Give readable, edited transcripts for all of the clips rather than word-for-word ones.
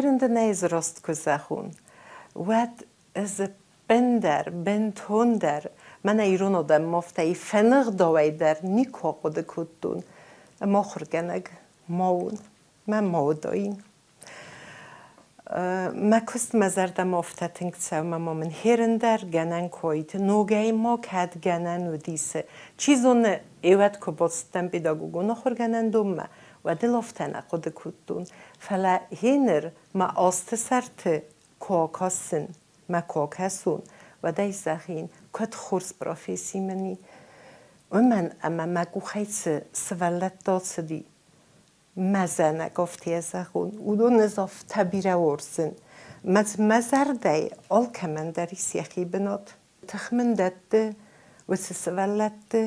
Гьерын дын ӕй ӕз раст куы зӕгъон, уӕд ӕз ӕппындӕр, бынтондӕр мӕнӕ ирон адӕммӕ афтӕ фӕныгъдауӕй дӕр никуы ахъуыды кодтон, ӕмӕ ахуыргӕнӕг ма уон, мӕ ма уыдаин. Мӕ куыст мӕ зӕрдӕмӕ афтӕ тынг цӕуы, ӕмӕ ма мын хӕрын дӕр гӕнӕн куы ногӕй ма кӕд гӕнӕн уыдис. Чи зоны, еуӕд куы бацыдтӕн педагогон ахуыргӕнӕндонмӕ, уӕд ыл афтӕ нӕ хъуыды кодтон. Фӕлӕ гъеныр мӕ азты сӕрты куы акӕсын, мӕ куы акӕсон, уӕд ӕй зӕгъин, куыд хорз професси мын и. Уымӕн ӕмӕ мӕ къухӕй цы сывӕллӕттӕ ацыди, Мӕ зӕнӕг афтӕ зӕгъон, уыдон ӕз афтӕ бирӕ уарзын. Мӕ мӕ зӕрдӕйы алкӕмӕн дӕр ис йӕхи бынат. Тых мын дӕтты уыцы сывӕллӕтты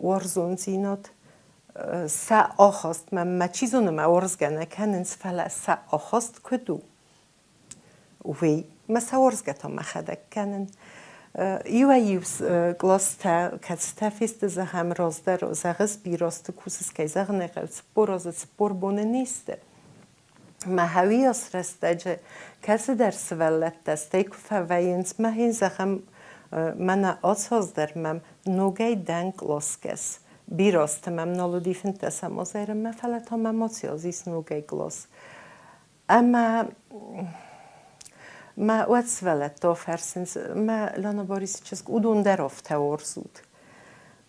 уарзондзинад. Сӕ ахаст мӕм, мӕ чи зоны, мӕ уарзгӕ нӕ кӕнынц, фӕлӕ сӕ ахаст куыд у, Уый мӕ сӕ уарзгӕ та мӕхӕдӕг кӕнын. Иуӕй-иу къластӕ, кӕцытӕ фесты, зӕгъӕм, раздӕр, зӕгъыс, бирӕ азты кусыс, кӕй зӕгъын ӕй хъӕуы, 40 азы, 40 боны не сты. Мӕ хӕуиас рӕстӕджы кӕцыдӕр сывӕллӕттӕ стӕй куы фӕвӕййынц, мӕхи, зӕгъӕм, мӕнӕ ацы аз дӕр мӕм ногӕй дӕн къласгӕс. Бирӕ азты мӕм нал уыди 15 азӕй рынмӕ, фӕлӕ та мӕм ацы аз ис ногӕй кълас. Ӕмӕ мӕ уӕд сывӕллӕттӕ фӕрсынц, мӕ Лана Борисы чызг, уыдон дӕр афтӕ уарзут.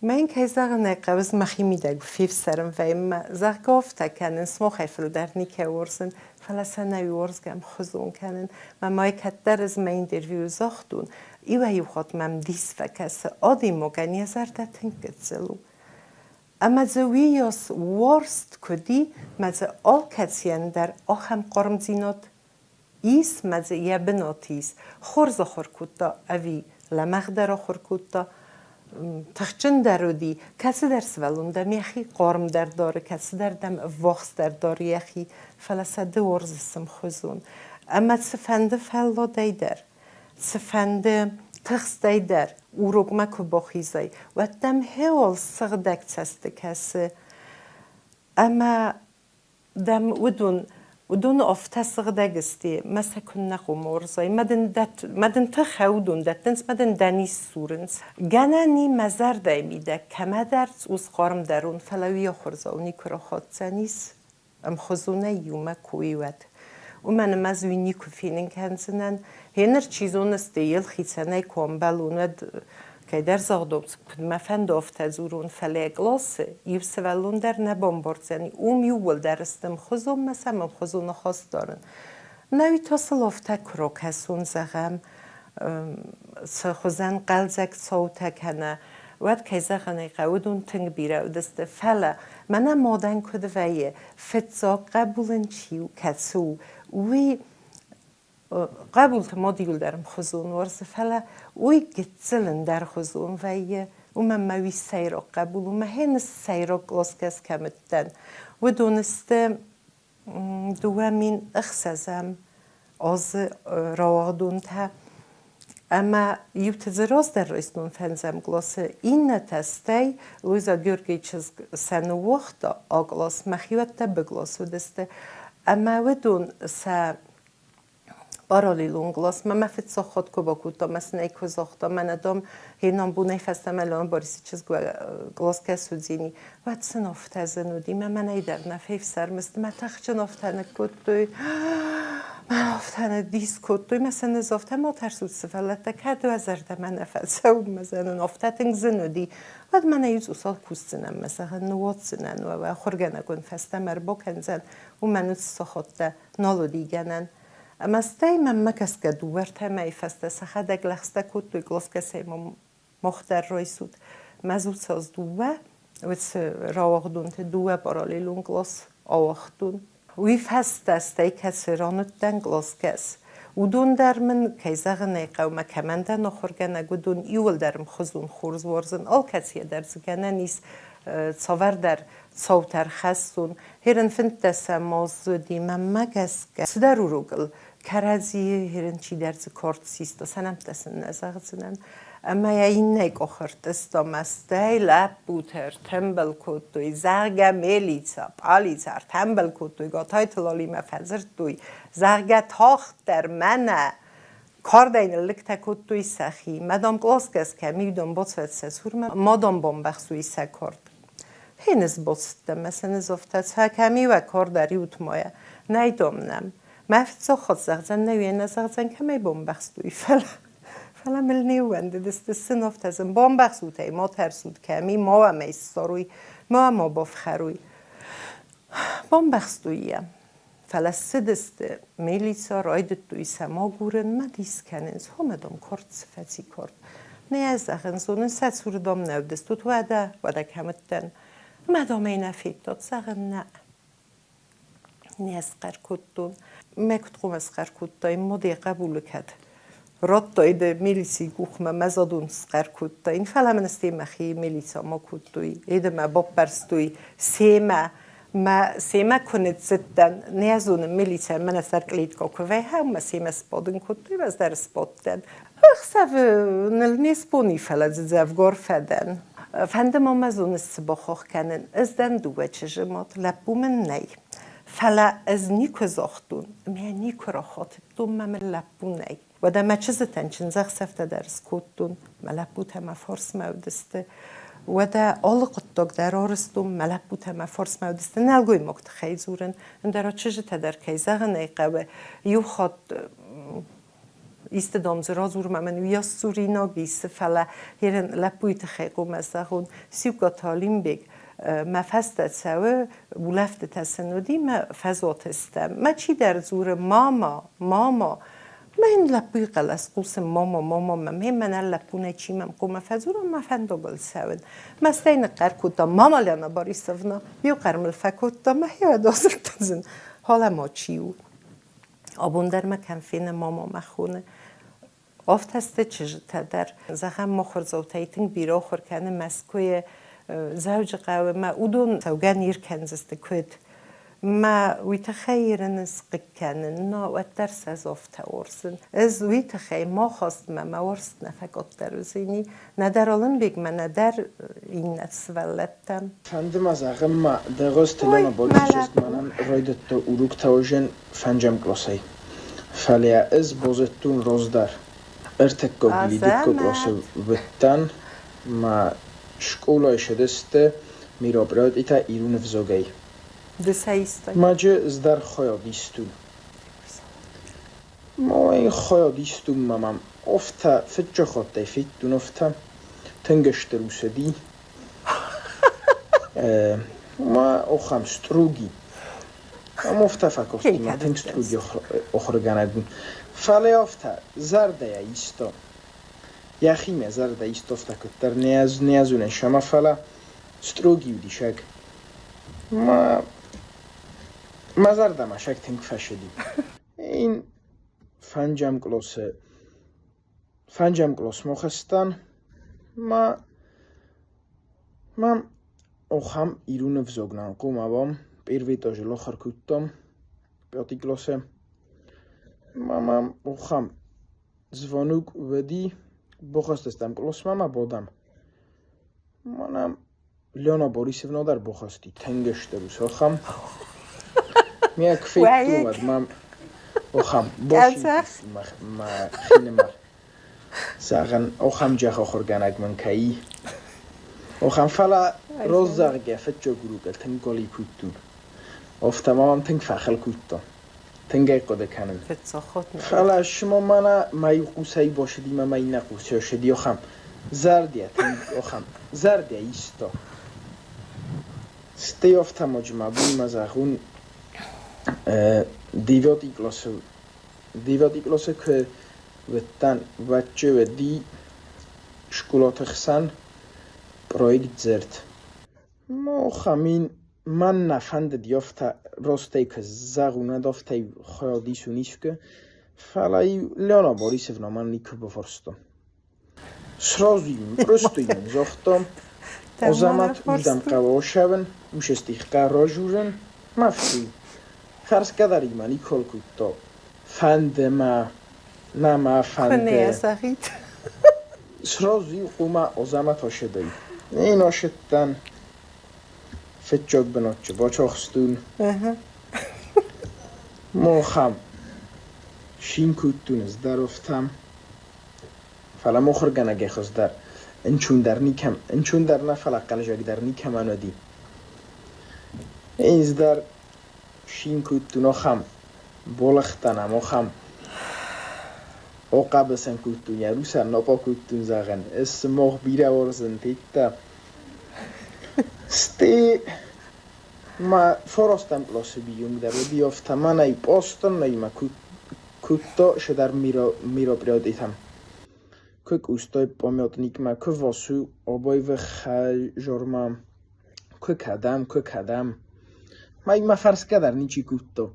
Мӕ йын кӕй зӕгъын ӕй хъӕуы, мӕхимидӕг фефсӕрм вӕййын, мӕ зӕгъгӕ афтӕ кӕнын, сымахӕй фылдӕр никӕй уарзын, фӕлӕ сӕ нӕ уарзгӕ ӕмхуызон кӕнын. Мӕ май кӕддӕр ӕз мӕ интервьюйы загътон, иуӕй-иу хатт мӕм дис фӕкӕсы, адӕймагӕн йӕ зӕрдӕ тынг гыццыл у. Ӕмӕ дзы уыйас уарзт куыд и, мӕ дзы алкӕцыйӕн дӕр ахӕм хъармдзинад ис, мӕ дзы йӕ бынат ис. Хорз ахуыр кодта ӕви лӕмӕгъдӕр ахуыр кодта, тыхджындӕр уыди, кӕцыдӕр сывӕллон дӕм йӕхи хъармдӕр дары, кӕцыдӕр дӕм ӕввахсдӕр дары йӕхи, фӕлӕ сӕ ды уарзыс ӕмхуызон. Ӕмӕ цыфӕнды фӕлладӕй дӕр Цыфӕнды тыхстӕй дӕр урокмӕ куы бахизай, уӕд дӕм хеуыл сыгъдӕг цӕсты кӕсы ӕмӕ дӕм уыдон уыдон афтӕ сыгъдӕг сты, мӕ сӕ куыннӕ хъуамӕ уарзай, мӕ дын дӕт, мӕ дын тыхӕй уыдон дӕттынц, мӕ дын дӕ низ сурынц. Гӕнӕн и мӕ зӕрдӕйы мидӕг кӕмӕдӕр цъус хъармдӕр уон, фӕлӕ уый ахуырдзау никуы рахатдзӕнис. Ӕмхуызонӕй иумӕ куы уӕд. Уымӕн ӕмӕ ӕз уый никуы фенын кӕндзынӕн. Гъеныр чи зоны, стӕй йыл хицӕнӕй куы ӕмбӕлон, уӕд кӕйдӕр загъдон, куыд мӕ фӕнды, афтӕ дзурон, фӕлӕ къласы иу сывӕллон дӕр нӕ бамбардзӕни, уым иууылдӕр сты ӕмхуызон, мӕ сӕм ӕмхуызон ахаст дарын. Нӕуи та сыл афтӕ куы ракӕсон, зӕгъӕм, цы хуызӕн хъӕлдзӕг цаутӕ кӕнӕ, уӕд, кӕй зӕгъын ӕй хъӕуы, уыдон тынг бирӕ уыдысты. Фӕлӕ мӕнӕ мадӕн куыд вӕййы, фыццаг хъӕбул ын чи у, кӕцы у, уый хъӕбулты мад иуылдӕр ӕмхуызон уарзы, фӕлӕ уый гыццыл ӕндӕрхуызон вӕййы. Уымӕн мӕ уый сӕйраг хъӕбул у, мӕ хи сӕйраг къласгӕс кӕм уыдтӕн, уыдон сты 2006 азы рауагъдонтӕ ӕмӕ иуты дзы раздӕр райстон фӕндзӕм къласы, иннӕтӕ стӕй Луиза Георгийы чызг сӕ ныууагъта А кълас, мӕхиуӕттӕ Б кълас уыдысты. Ӕмӕ уыдон сӕ параллелон къласмӕ мӕ фыццаг хатт куы бакодта, мӕ сын ӕй куы загъта, мӕнӕ, дам, хинамбонӕй фӕстӕмӕ Леон Борисы чызг къласгӕс уыдзӕни, уӕд сын афтӕ зын уыди, мӕ мӕнӕй дӕр нӕ фефсӕрмы сты, мӕ тыхджын афтӕ ныккодтой, мӕ афтӕ ныддис кодтой, мӕ сын ӕз афтӕ ма тӕрсут, сывӕллӕттӕ, кӕд уӕ зӕрдӕмӕ нӕ фӕцӕуы, мӕ зӕгъын, афтӕ тынг зын уыди, уӕд мӕнӕ иу цъусал кусдзынӕн, мӕ зӕгъын, ныууадздзынӕн уӕ, уӕ ахуыргӕнӕг уын фӕстӕмӕ ӕрбакӕндзӕн, уымӕн уыд сахаттӕ нал уыди гӕнӕн. Ӕмӕ стӕй мӕнмӕ гӕсгӕ дыууӕ-ӕртӕ мӕйы фӕстӕ сӕхӕдӕг лӕгъстӕ кодтой къласгӕсӕй мах дӕр райсут. Мӕ дзуццӕуц дыууӕ, уыцы рауагъдонты дыууӕ параллелон кълас ауагътон. Уый фӕстӕ стӕй кӕцы ран уыдтӕн къласгӕс, уыдон дӕр мын, кӕй зӕгъын ӕй хъӕуы, мӕ кӕмӕн дӕн ахуыргӕнӕг, уыдон иууылдӕр ӕмхуызон хорз уарзын, алкӕцыйӕ дӕр дзы гӕнӕн ис цавӕрдӕр цаутӕ ӕрхӕссон. Херын 15 аздзыди, мӕнмӕ гӕсгӕ, цыдӕр урокыл кӕрӕдзийы херын чидӕр дзы кард систа, сӕ нӕмттӕ сын нӕ зӕгъдзынӕн. Ӕмӕ йӕ иннӕ къухы ртъыста мӕ стӕй лӕппутӕ ӕртымбыл кодтой, зӕгъгӕ, милицӕ, пъӕлицӕ ӕртӕмбыл кодтой, Гатайты Лалимӕ фӕдзырдтой, зӕгъгӕ, тагъддӕр мӕнӕ кардӕй ныллыгтӕ кодтой сӕхи. Мадам къласгӕс кӕми уыдон бацӕуӕд сӕ цурмӕ, мадам бамбӕхсой сӕ кард. Хенес бацыдтӕн мӕ сӕ ныззагъта, цӕ кӕми уӕ кард ӕриут мае, нӕй дам нӕм. Мӕ фыццаг хатт зӕгъдзӕн, нӕ уе нӕ зӕгъдзӕн, кӕмӕй бамбӕхстой, фӕлӕ Фӕлӕ мыл не ууӕндыдысты, сын афтӕ зын бамбӕхсут ӕй, ма тӕрсут, кӕми, ма уӕм ӕй ссаруй, ма уӕ ма бафхӕруй. Бамбӕхстой йӕ. Фӕлӕ ссыдысты, милицӕ райдыдтой сӕ агурын, мӕ дис кӕнынц, хомӕ дам кард цы фӕци кард. Нӕ зӕгъын, зонын, сӕ цуры дам нӕ уыдыстут, уӕдӕ, уӕдӕ кӕм уыдтӕн. Мӕ дам ӕй нӕ федтат, зӕгъын, нӕ. Не схъӕр кодтон. Мӕ куыд хъуамӕ схъӕр кодтаин, мад йӕ хъӕбулы кӕд радтай дӕ милицийы къухмӕ, мӕ зӕдон схъӕр кодтаин, фӕлӕ мын стӕй мӕхи милицӕмӕ кодтой, эдемӕ баппӕрстой семӕ. Мӕ семӕ куы ныццыдтӕн, нӕ зонын, милицӕ мӕнӕ сӕр кълеткӕ куы вӕййы, мӕ семӕ сбадын кодтой, ӕз дӕр сбадтӕн. Ӕхсӕвы ныл не сбон и, фӕлӕ дзы дзӕвгар фӕдӕн. Фӕнды ма мӕ зоныс цы бахахх кӕнын, ӕз дӕн дыууӕ чызджы мад, лӕппу мын нӕй. Фӕлӕ ӕз никуы загътон, мӕ никуы рахатыдтон, мӕ мын лӕппу нӕй. Уӕдӕ мӕ чызджытӕн чындзӕхсӕвтӕ дӕр скодтон, мӕ лӕппутӕ мӕ фарсмӕ уыдысты. Уӕдӕ алы хъуыддаг дӕр арызтон, мӕ лӕппутӕ мӕ фарсмӕ уыдысты. Нӕлгоймаг тыххӕй дзурын, ӕндӕра чызджытӕ дӕр, кӕй зӕгъын ӕй хъӕуы, иу хатт исты дам дзы радзур, ма мын уыйас дзуринаг исы, фӕлӕ ерын лӕппуйы тыххӕй хъуамӕ зӕгъон. Сиукъаты Алимбег мӕ фӕстӕ цӕуы, улӕфтытӕ сын уыди, мӕ фӕзуаты стӕм. Мӕ чидӕр дзуры: «Мама, мама!» Мӕ йын лӕппуйы хъӕлӕс хъусы: «Мама, мама!» Мӕ мӕнӕ лӕппу нӕ чи мӕм хъуамӕ фӕдзура, мӕ фӕндагыл цӕуын. Мӕ стӕй ныхъхъӕр кодта: «Мама, Лена Борисовна!» Иу хъӕр мыл фӕкодта, мӕ хиуӕд азырдта зын. Халӕ ма чи у? Абон дӕр мӕ кӕм фены, мама мӕ хоны. Афтӕ сты чызджытӕ дӕр. Зӕгъӕм, мыхуырдзаутӕй тынг бирӕ ахуыр кӕны Мӕскуыйы, Дзӕуджыхъӕуы мӕ уыдон цӕугӕ не ркӕндзысты куыд. Мӕ уый тыххӕй ерын схъыг кӕнын, но уӕддӕр сӕ афтӕ уарзын. Ӕз уый тыххӕй ма хастмӕ мӕ уарзт нӕ фӕкъаддӕр уыдзӕни, нӕдӕр Алымбегмӕ, нӕдӕр иннӕ сывӕллӕттӕм. Фӕнды мӕ зӕгъын ма, Дӕгъӕзты Ой, Лена мӕ Борисчызг лӕппу. мӕнӕн райдыдта уроктӕ уызын фӕнджӕм къласӕй. Фӕлӕ ӕз базыдтон раздӕр. Ӕртыккаг или дыккаг къласы Азӕмӕт. уыдтӕн, мӕ скъолайы цыдысты мероприятитӕ ирон ӕвзагӕй. Ды сӕ истай? Маджы ӕз дӕр хайад истон. Мой хайад истон ма мӕм афтӕ фыццаг хаттӕй федтон афтӕ тынг стыр усыди. Ма охам струги. Ам афтӕ фӕкодтой ма тынг струги ахуыргӕнӕг. Фӕлӕ афтӕ зӕрдӕйӕ иста. Йӕхимӕ зӕрдӕ иста афтӕ куыддӕр не зонын сӕмӕ, фӕлӕ струги уыдисӕг. Ма мӕ зӕрдӕмӕ сӕг тынг фӕсыди. Ин фӕнджӕм къласмӕ хӕстӕн ма мӕм охам ирон ӕвзаг нӕнхъом абам первый этажы лохар кодтам пятый классы. Ма мӕм охам звонок уыди, бахастыстӕм къласмӕ ма бадӕм. Мӕнӕ Лена Борисовна дӕр бахасти тынг стыр ус охам. Ме куы федтон, уӕд мӕм охам Къӕдзӕх. мӕ хинымӕр. Зӕгъын, охам джах ахуыргӕнӕг мын кӕй. Охам, фӕлӕ роззагъгӕ фыццаг урокыл тынг гали кодтон. Афтӕ ма мӕм тынг фӕхыл кодта. Тынг ӕй хъуыды кӕнын. Фыццаг хатт нӕ. Фӕлӕ шымо мӕнӕ мӕ иу хъусӕй басыди мӕ мӕ иннӕ хъусӕй ссыди охам. Зӕрдӕ тынг охам. Зӕрдӕ иста. Стӕй афтӕ ноджы мӕ бон ма зӕгъон, девятый къласы куы уыдтӕн, уӕд чи уыди скъолаты хсӕн проект дзырд. Мохам ин мӕн нӕ фӕндыди афтӕ ростӕй куы зӕгъон, уӕд афтӕ хайад исын искуы, фӕлӕ-иу Лена Борисовна мӕн никуы бафарста. Сразу им, просто им загъта: Азӕмӕт уырдӕм хъӕуы ацӕуын, ушестихъӕ разурын, ма фсой. Фӕрсгӕ дӕр имӕ никуал кодта. Фӕнды мӕ, нӕ мӕ Куы нӕ фӕнды. зӕгъид. Сразу къума озамат ошедой. Én oshittan fitjog bочохстун. Мохам шинкуттун здаровтам. Фала мохргана гехоздар. Энчундар никам, энчундар на фала қалжагдар никаманоди. Энздар шинкуттун охам болахтанам охам ოყაბესან კუტუნ ярუσα ნოპოკუტუნ ზაღან ეს მოღ ბირავორზენ ტიტა სტი მა ფოროსტან პლოსები იუმდარ ოდიოფთა მანაი პოსტონ ნაიმა კუტო შედარ მირო მირო პრიოტითამ ქ კუსტოი პომიოტნიკმა ქ ვოსუ ობოივ ხაჟორმა ქ ქადამ ქ ქადამ მაიმა ფარსკადარ ნიჩი კუტო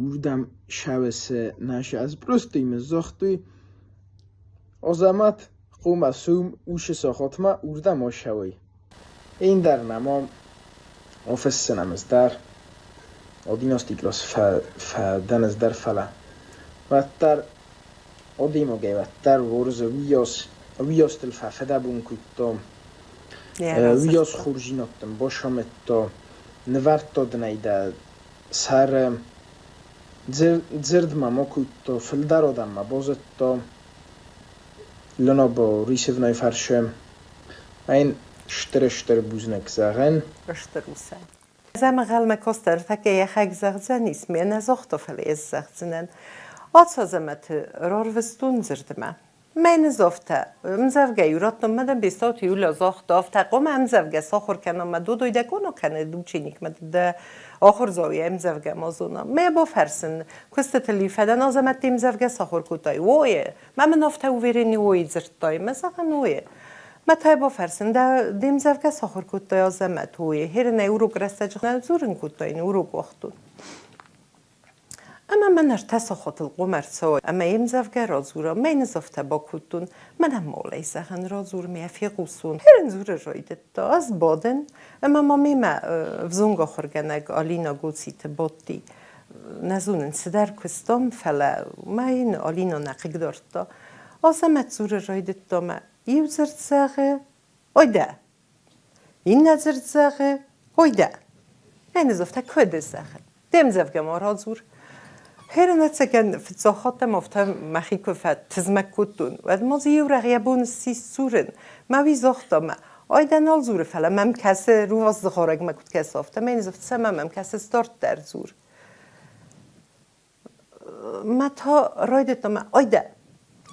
ურდამ შავეს ნაშას просто იმ ზოხტვი ოზამათ ყუმა სუმ უშესოხოთმა ურდა მოშავი ინდარნამო ოფესსენამეს დარ ოდინოსტიკლოს ფადანას დარ ფალა ვატარ ოდიმოგე ვატარ ვორზე ვიოს ვიოსტელ ფაფედაბუნკუტო ვიოს ხურჟინოტენ ბოშომეტო ნვარტოდნაიდა სარ ძერდმა მოკუტო ფლდაროდამმა ბოზეტო ლონობო რისევნაი ფარშე აინ შტრეშტერ ბუზნეკ ზაღენ შტრუსა ზამღალმა კოსტერ თაკე იახაკ ზაღძანის მენა ზოხტოფელი ეს ზაღძნენ ოცოზამათ რორვესტუნ ძრდმა მენ ზოფთა მზავგე იუროტნო მადამ ბისტოთ იულო ზოხტოფთა ყომა მზავგე სოხორკანო მა დუდოი და კონო კანე დუჩინიკ მა და ოხორზოვი ემზავგე მოზუნა მე ბოფერსენ კუსტეტელი ფედან ოზამათ იმზავგე სოხორკუტაი ოე მამნოფთა უვერენი ოი ძრტაი მესაღან ოე მათაი ბოფერსენ და დიმზავგე სოხორკუტაი ოზამათ ოე ჰერნე ურუკრასაჯღნა ზურენ კუტაინ ურუკ ვახტუნ أما من ارتسخت القمر سو أما يمزف رازورا ما ينزف تباكوتون من هم مولي سخن رازور مي في قوسون هرن زور الرايدتا از بادن أما ما ميما فزونغ خرجنك ألينا جوتسي تبوتي نزونن سدر كستم فلا ما ين ألينا نقدرتا أزمت زور الرايدتا ما يوزر تساغي أويدا إن زر تساغي أويدا يعني زفتا كود ساغي دم رازور هرنацаган фцохотам офта махикофа тзмакутун вад мозиура рябун сисурен мави зохтама айдан алзур фала мам касе рувас зхораг макут касофта мен зофт сама мам касе старт дар зур мата ройдетама айда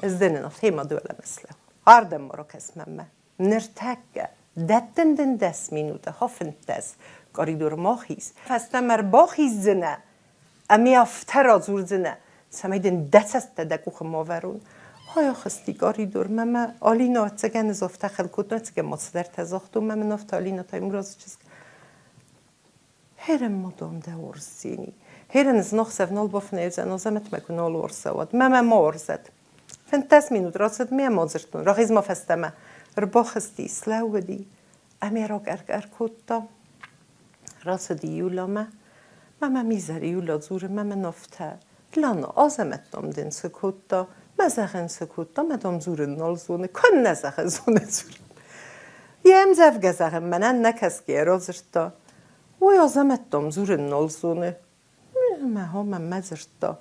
эзденен офт хема дуэла месле ардем марокес мамма нертакка даттенден дес минута хофентес коридор мохис фастамар бохизна ამი აფთარა ზურძნა სამედენ დაცასთა და კუხმოვარუნ ჰოიოხსტი კორიდორ მამა ოლინო ცეგან ზოფთა ხელკუტნო ცეგ მოცდერთა ზოხტუ მამა ნოფთა ოლინო თაიმუროზ ჩის ჰერემ მოდომ და ორსინი ჰერენ ზნოხსევ ნოლბოფნეძან ოზამეთ მეკნოლ ორსავად მამა მორზეთ ფენტას მინუტ როცეთ მე მოძრტუნ როხიზ მოფესტამა რბოხსტი სლაუდი ამი რო კარკარ კუტო როცდი იულომა მამა მიზარი იულო ძურე მამა ნოფთა ლანო ოზამეთ დომდენ სკუტო მაზაღენ სკუტო მადომ ძურე ნოლზუნე ქონნაზაღე ზუნე ძურე იემზავგაზაღე მანან ნაკასკი როზრტო უი ოზამეთ დომ ძურე ნოლზუნე მა ჰომა მაზრტო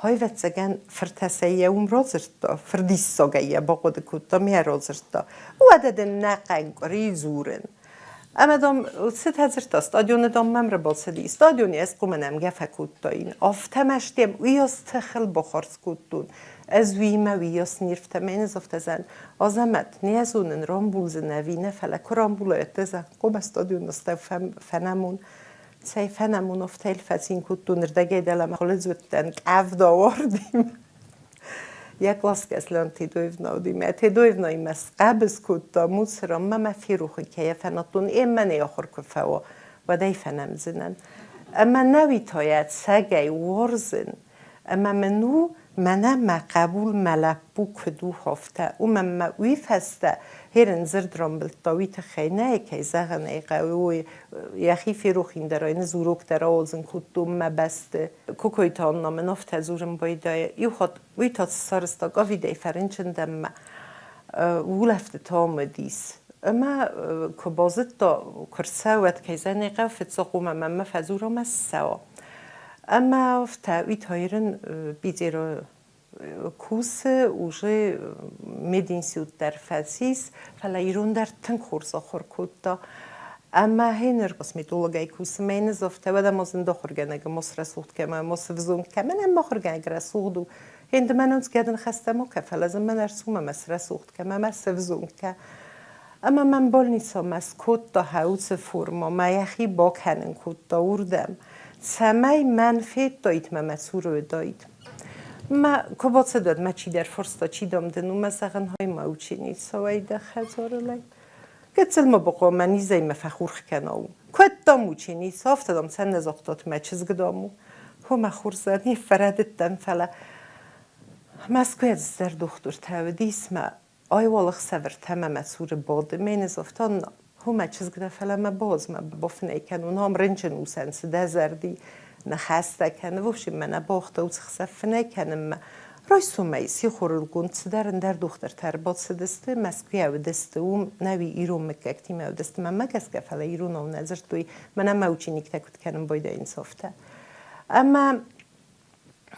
ჰოივეცეგან ფრთასეია უმროზრტო ფრდისოგეია ბოყოდკუტო მიეროზრტო უადადენ ნაყან კრიზურენ ამადომ ცეთაძრტო სტადიონე დომ მამრებოლცედი სტადიონი ეს ყუმენამ გაფაკუტოინ ოფთამაშტიემ უიოს თხელ ბოხორსკუტუნ ეს ვიმა ვიოს ნირფთამენ ზოფთაზან ოზამათ ნიაზუნენ რომბულზე ნავინე ფალა კრომბულოეტეზა ყობა სტადიონოს და ფანამუნ ცეი ფანამუნ ოფთელ ფაცინ კუტუნ რდაგედალა ხოლეძვეტან კავდო ვორდიმ იაკლასკეს ლანტიდოივნოვდი მე თედოივნო იმას ყაბს კუტო მუცრო მამა ფირუხი ქეფანატუნ ემანე ოხორკფაო ვადაიფანამძნან ამა ნავითოია ცაგაი ვორზენ ამა მენუ მანა მა ყაბულ მალაპუ ქდუ ჰოფთა უმამა უიფასთა ჰერენ ზრდრომბლტო ვითხენა ეკე ზაღან ეყავი იახი ფირუხინ დაროინ ზურუქ დაროზენ ქუტუ მაბასტ კუკოიტონნა მენოფთა ზურენ ბოიდაე იუხოთ ვითოთ სარსტო კოვიდეი ფერინჩენდემმა. Улӕфтытӕ уыдис. Ӕмӕ куы базыдта, куы рцӕуы, уӕд кӕй зӕгъын ӕй хъӕуы, фыццаг хъуамӕ мӕнмӕ фӕдзура ӕмӕ ссӕуа. Ӕмӕ афтӕ уый та ирын Питеры кусы, уже мединститут дӕр фӕцис, фӕлӕ ирон дӕр тынг хорз ахуыр кодта. Ӕмӕ гъеныр косметологӕй кусы, мӕ йын ӕз афтӕ, уӕдӕ ма зынд ахуыргӕнӕг, ма срӕсугъд кӕ, ма сывзонг кӕ, мӕнӕн ма ахуыргӕнӕг рӕсугъд у. Ende мӕнӕн гӕдын хӕстӕ ма кӕ, фӕлӕ дзы мӕн ӕрцу ӕмӕ срӕсугъд кӕ, мӕ сӕвзонг кӕ. Ӕмӕ мӕм больницӕмӕ скодта хӕуцы форма, мӕ йӕхи бакӕнын кодта уырдӕм, цӕмӕй мӕн федтаид мӕ мӕ цуры уыдаид. Мӕ куы бацыд, мӕ чидӕр фарста, чи дам дын у, мӕ зӕгъын, хай мӕ ученица уай дӕ хӕдзарылӕй. Гыццыл ма бахъуа мӕ низӕй мӕ фӕхурх кӕна у. Куыд дам ученица, афтӕ дам сӕ нӕ загътат, мӕ чызг дам у. Хо мӕ хурзӕд, не фӕрӕдыдтӕн, фӕлӕ Мӕскуыйӕ дӕр дохтыртӕ уыдис мӕ айуал ӕхсӕвыртӕ мӕ мӕ цуры бады. Ме не загъта, хо мӕ чызг дӕ, фӕлӕ мӕ бауадз, мӕ бафынӕй кӕнон, ам рынчын усӕн цы дӕ зӕрди, ныхӕстӕ кӕны. В общем, мӕ нӕ бауагъта уыцы хсӕв фынӕй кӕнынмӕ. Райсомӕй сихорылгонд цыдӕр ӕндӕр дохтыртӕ ӕрбацыдысты, Мӕскуыйӕ уыдысты, уым нӕуи ирон мыггӕгтимӕ уыдысты, мӕнмӕ гӕсгӕ, фӕлӕ иронау нӕ дзырдтой, мӕнӕ мӕ учениктӕ куыд кӕнын байдайынц, афтӕ. Ӕмӕ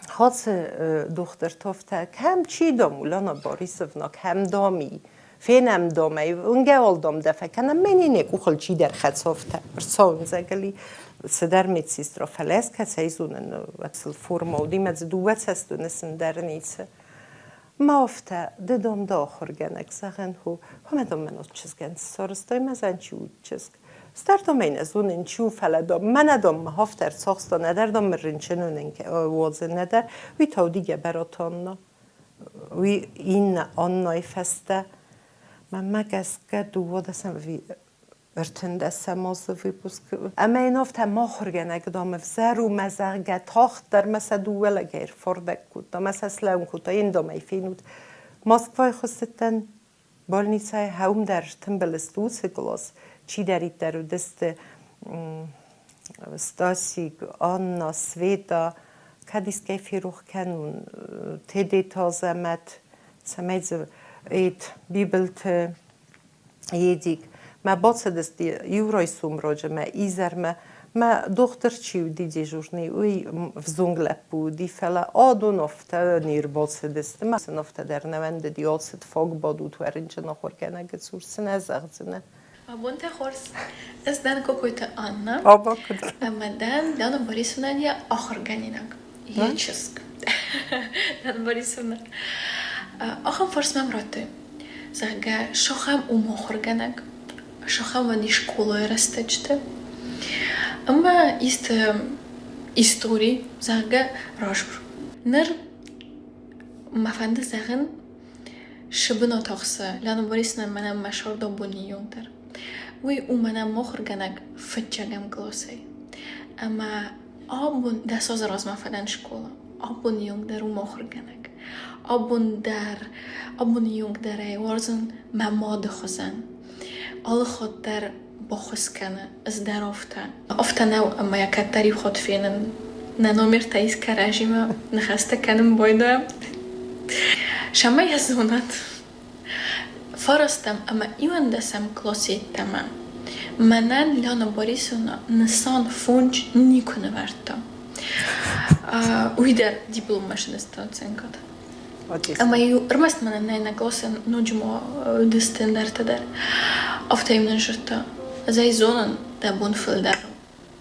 Хацы дохтыртовтӕ кӕм чи дам Улана Борисовна, кӕм дам и, фенӕм дам ӕй, уынгӕуал дам дӕ фӕкӕнӕм, мӕнӕ нӕ къухыл чидӕр хӕцовтӕ ӕрцауындзӕгыл и, цыдӕр медсестра, фӕлӕ ӕз кӕцӕй зонын, ӕцыл форма уыди, мӕ дзы дыууӕ цӕстуыны сын дӕр ницы. Ма афтӕ, ды дам дӕ ахуыргӕнӕг, зӕгъӕн, хо, хомӕ дам мӕн от чызгӕн ссарыстай, мӕ зӕн чи уыд чызг. Стӕрдом ӕй нӕ зонын, чи у, фӕлӕ дам, мӕнӕ дам мӕ афтӕ ӕрцахста, нӕдӕр дам мын рынчын уадзын, нӕдӕр уый та уыди Гӕбӕраты Анна. Уый иннӕ Аннайы фӕстӕ, мӕнмӕ гӕсгӕ, дыууадӕсӕм ӕви ӕртындӕсӕм азы выпуск. Ӕмӕ йын афтӕ ма ахуыргӕнӕг, дам, ӕвзӕр у, мӕ зӕгъгӕ, тагъддӕр мӕ сӕ дыууӕ лӕгӕй ӕрфардӕг кодта, мӕ сӕ слӕууын кодта, йын дам ӕй фенут. Москвайы хуыссыдтӕн больницӕйы хӕум дӕр стымбыл сты уыцы кълас, чидӕриддӕр уыдысты Стасик, Анна, Света, кӕд искӕй ферох кӕнон, Тедеты Азӕмӕт, цӕмӕй дзы эт Бибылты Едик. Мӕ бацыдысты иу райсом раджы мӕ изӕрмӕ. Мӕ дохтыр чи уыди дежурный, уый взонг лӕппу уыди, фӕлӕ адон афтӕ не рбацыдысты. Мӕ сын афтӕ дӕр нӕ уӕндыди, ацыд фаг бадут уӕ рынчын ахуыргӕнӕгы цур, цы нӕ зӕгъдзынӕ. Бонтӕ хорз. Ӕз дӕн Кокойты Анна. Ӕмӕ дӕн Лена Борисовнӕн йӕ ахуыргӕнинаг, йӕ чызг. Лена Борисовна. Ахӕм фарст мӕм радтой, зӕгъгӕ, сахӕм у мӕ ахуыргӕнӕг, сахӕм уыди скъолайы рӕстӕджыты. Ӕмӕ исты истори, зӕгъгӕ, разур. Ныр мӕ фӕнды зӕгъын, шы бынат ахсы Лена Борисовна мӕнӕн мӕ сӕрдӕбоны онг дӕр. Уый у мӕнӕн мӕ ахуыргӕнӕг фыццӕгӕм къласӕй. Ӕмӕ абон 10 азы размӕ фӕдӕн скъола. Абоны онг дӕр у мӕ ахуыргӕнӕг. Абон дӕр, абоны онг дӕр ӕй уарзын мӕ мады хуызӕн. Алы хатт дӕр баххуыс кӕны, ӕз дӕр афтӕ. Афтӕ нӕу, ӕмӕ йӕ кӕддӕр иу хатт фенын. Нӕ номертӕ ис кӕрӕдзимӕ, ныхӕстӕ кӕнын байдайӕм. Сӕмӕ йӕ зонат. Фарастӕм ӕмӕ иуӕндӕсӕм къласы йеддӕмӕ мӕнӕн Лена Борисовна нысан фондз никуы нывӕрдта. Уый дӕр дипломмӕ сдӕтта оценкӕтӕ. Ӕмӕ-иу ӕрмӕст мӕнӕн нӕ нӕ къласы ноджы ма уыдысты ӕндӕртӕ дӕр. Афтӕ-иу нын дзырдта: Ӕз ӕй зонын, дӕ бон фылдӕр у,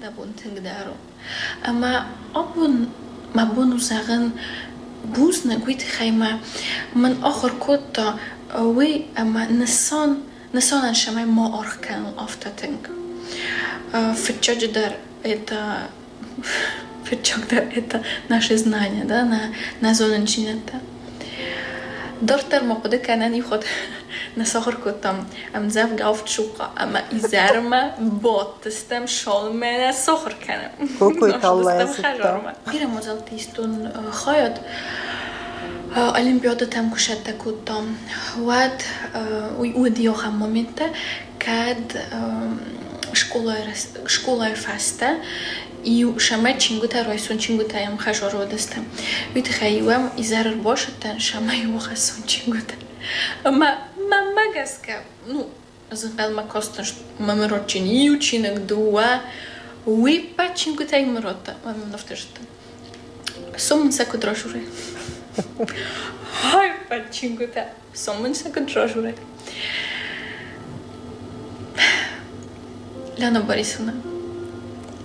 дӕ бон тынгдӕр у. Ӕмӕ абон мӕ бон у зӕгъын бузныг уый тыххӕй мӕ мын ахуыр кодта уый ӕмӕ нысан нысанӕн цӕмӕй ма аргъ кӕнон афтӕ тынг. Фыццаджыдӕр это фыццагдӕр это наши знания, да, нӕ зонындзинӕдтӕ. Дарддӕр ма хъуыды кӕнӕн иу хатт нӕ сахуыр кодтам ӕмдзӕвгӕ авд цухъа ӕмӕ изӕрмӕ бадтыстӕм цалынмӕ нӕ сахуыр кӕнӕм. Хӕдзармӕ. Бирӕ мадзӕлтты истон хайад олимпиадӕтӕм куы сӕттӕ кодтам, уӕд уый уыди ахӕм моменттӕ, кӕд скъолайы фӕстӕ иу сӕмӕ чингуытӕ райсон, чингуытӕ йӕм хӕдзары уыдысты. Уый тыххӕй-иу ӕм изӕры ӕрбацыдтӕн, сӕмӕ-иу ахӕссон чингуытӕ. Ӕмӕ Гӕсгӕ, ну, ӕз ӕнхъӕлмӕ кастӕн, мӕ мын ратдзӕн иу чиныг, дыууӕ, уый ӕппӕт чингуытӕй мын радта, ӕмӕ мын афтӕ зыдта. Сом мын сӕ куыд разурай? Ӕппӕт чингуытӕ, сом мын сӕ куыд разурай? Лена Борисовна,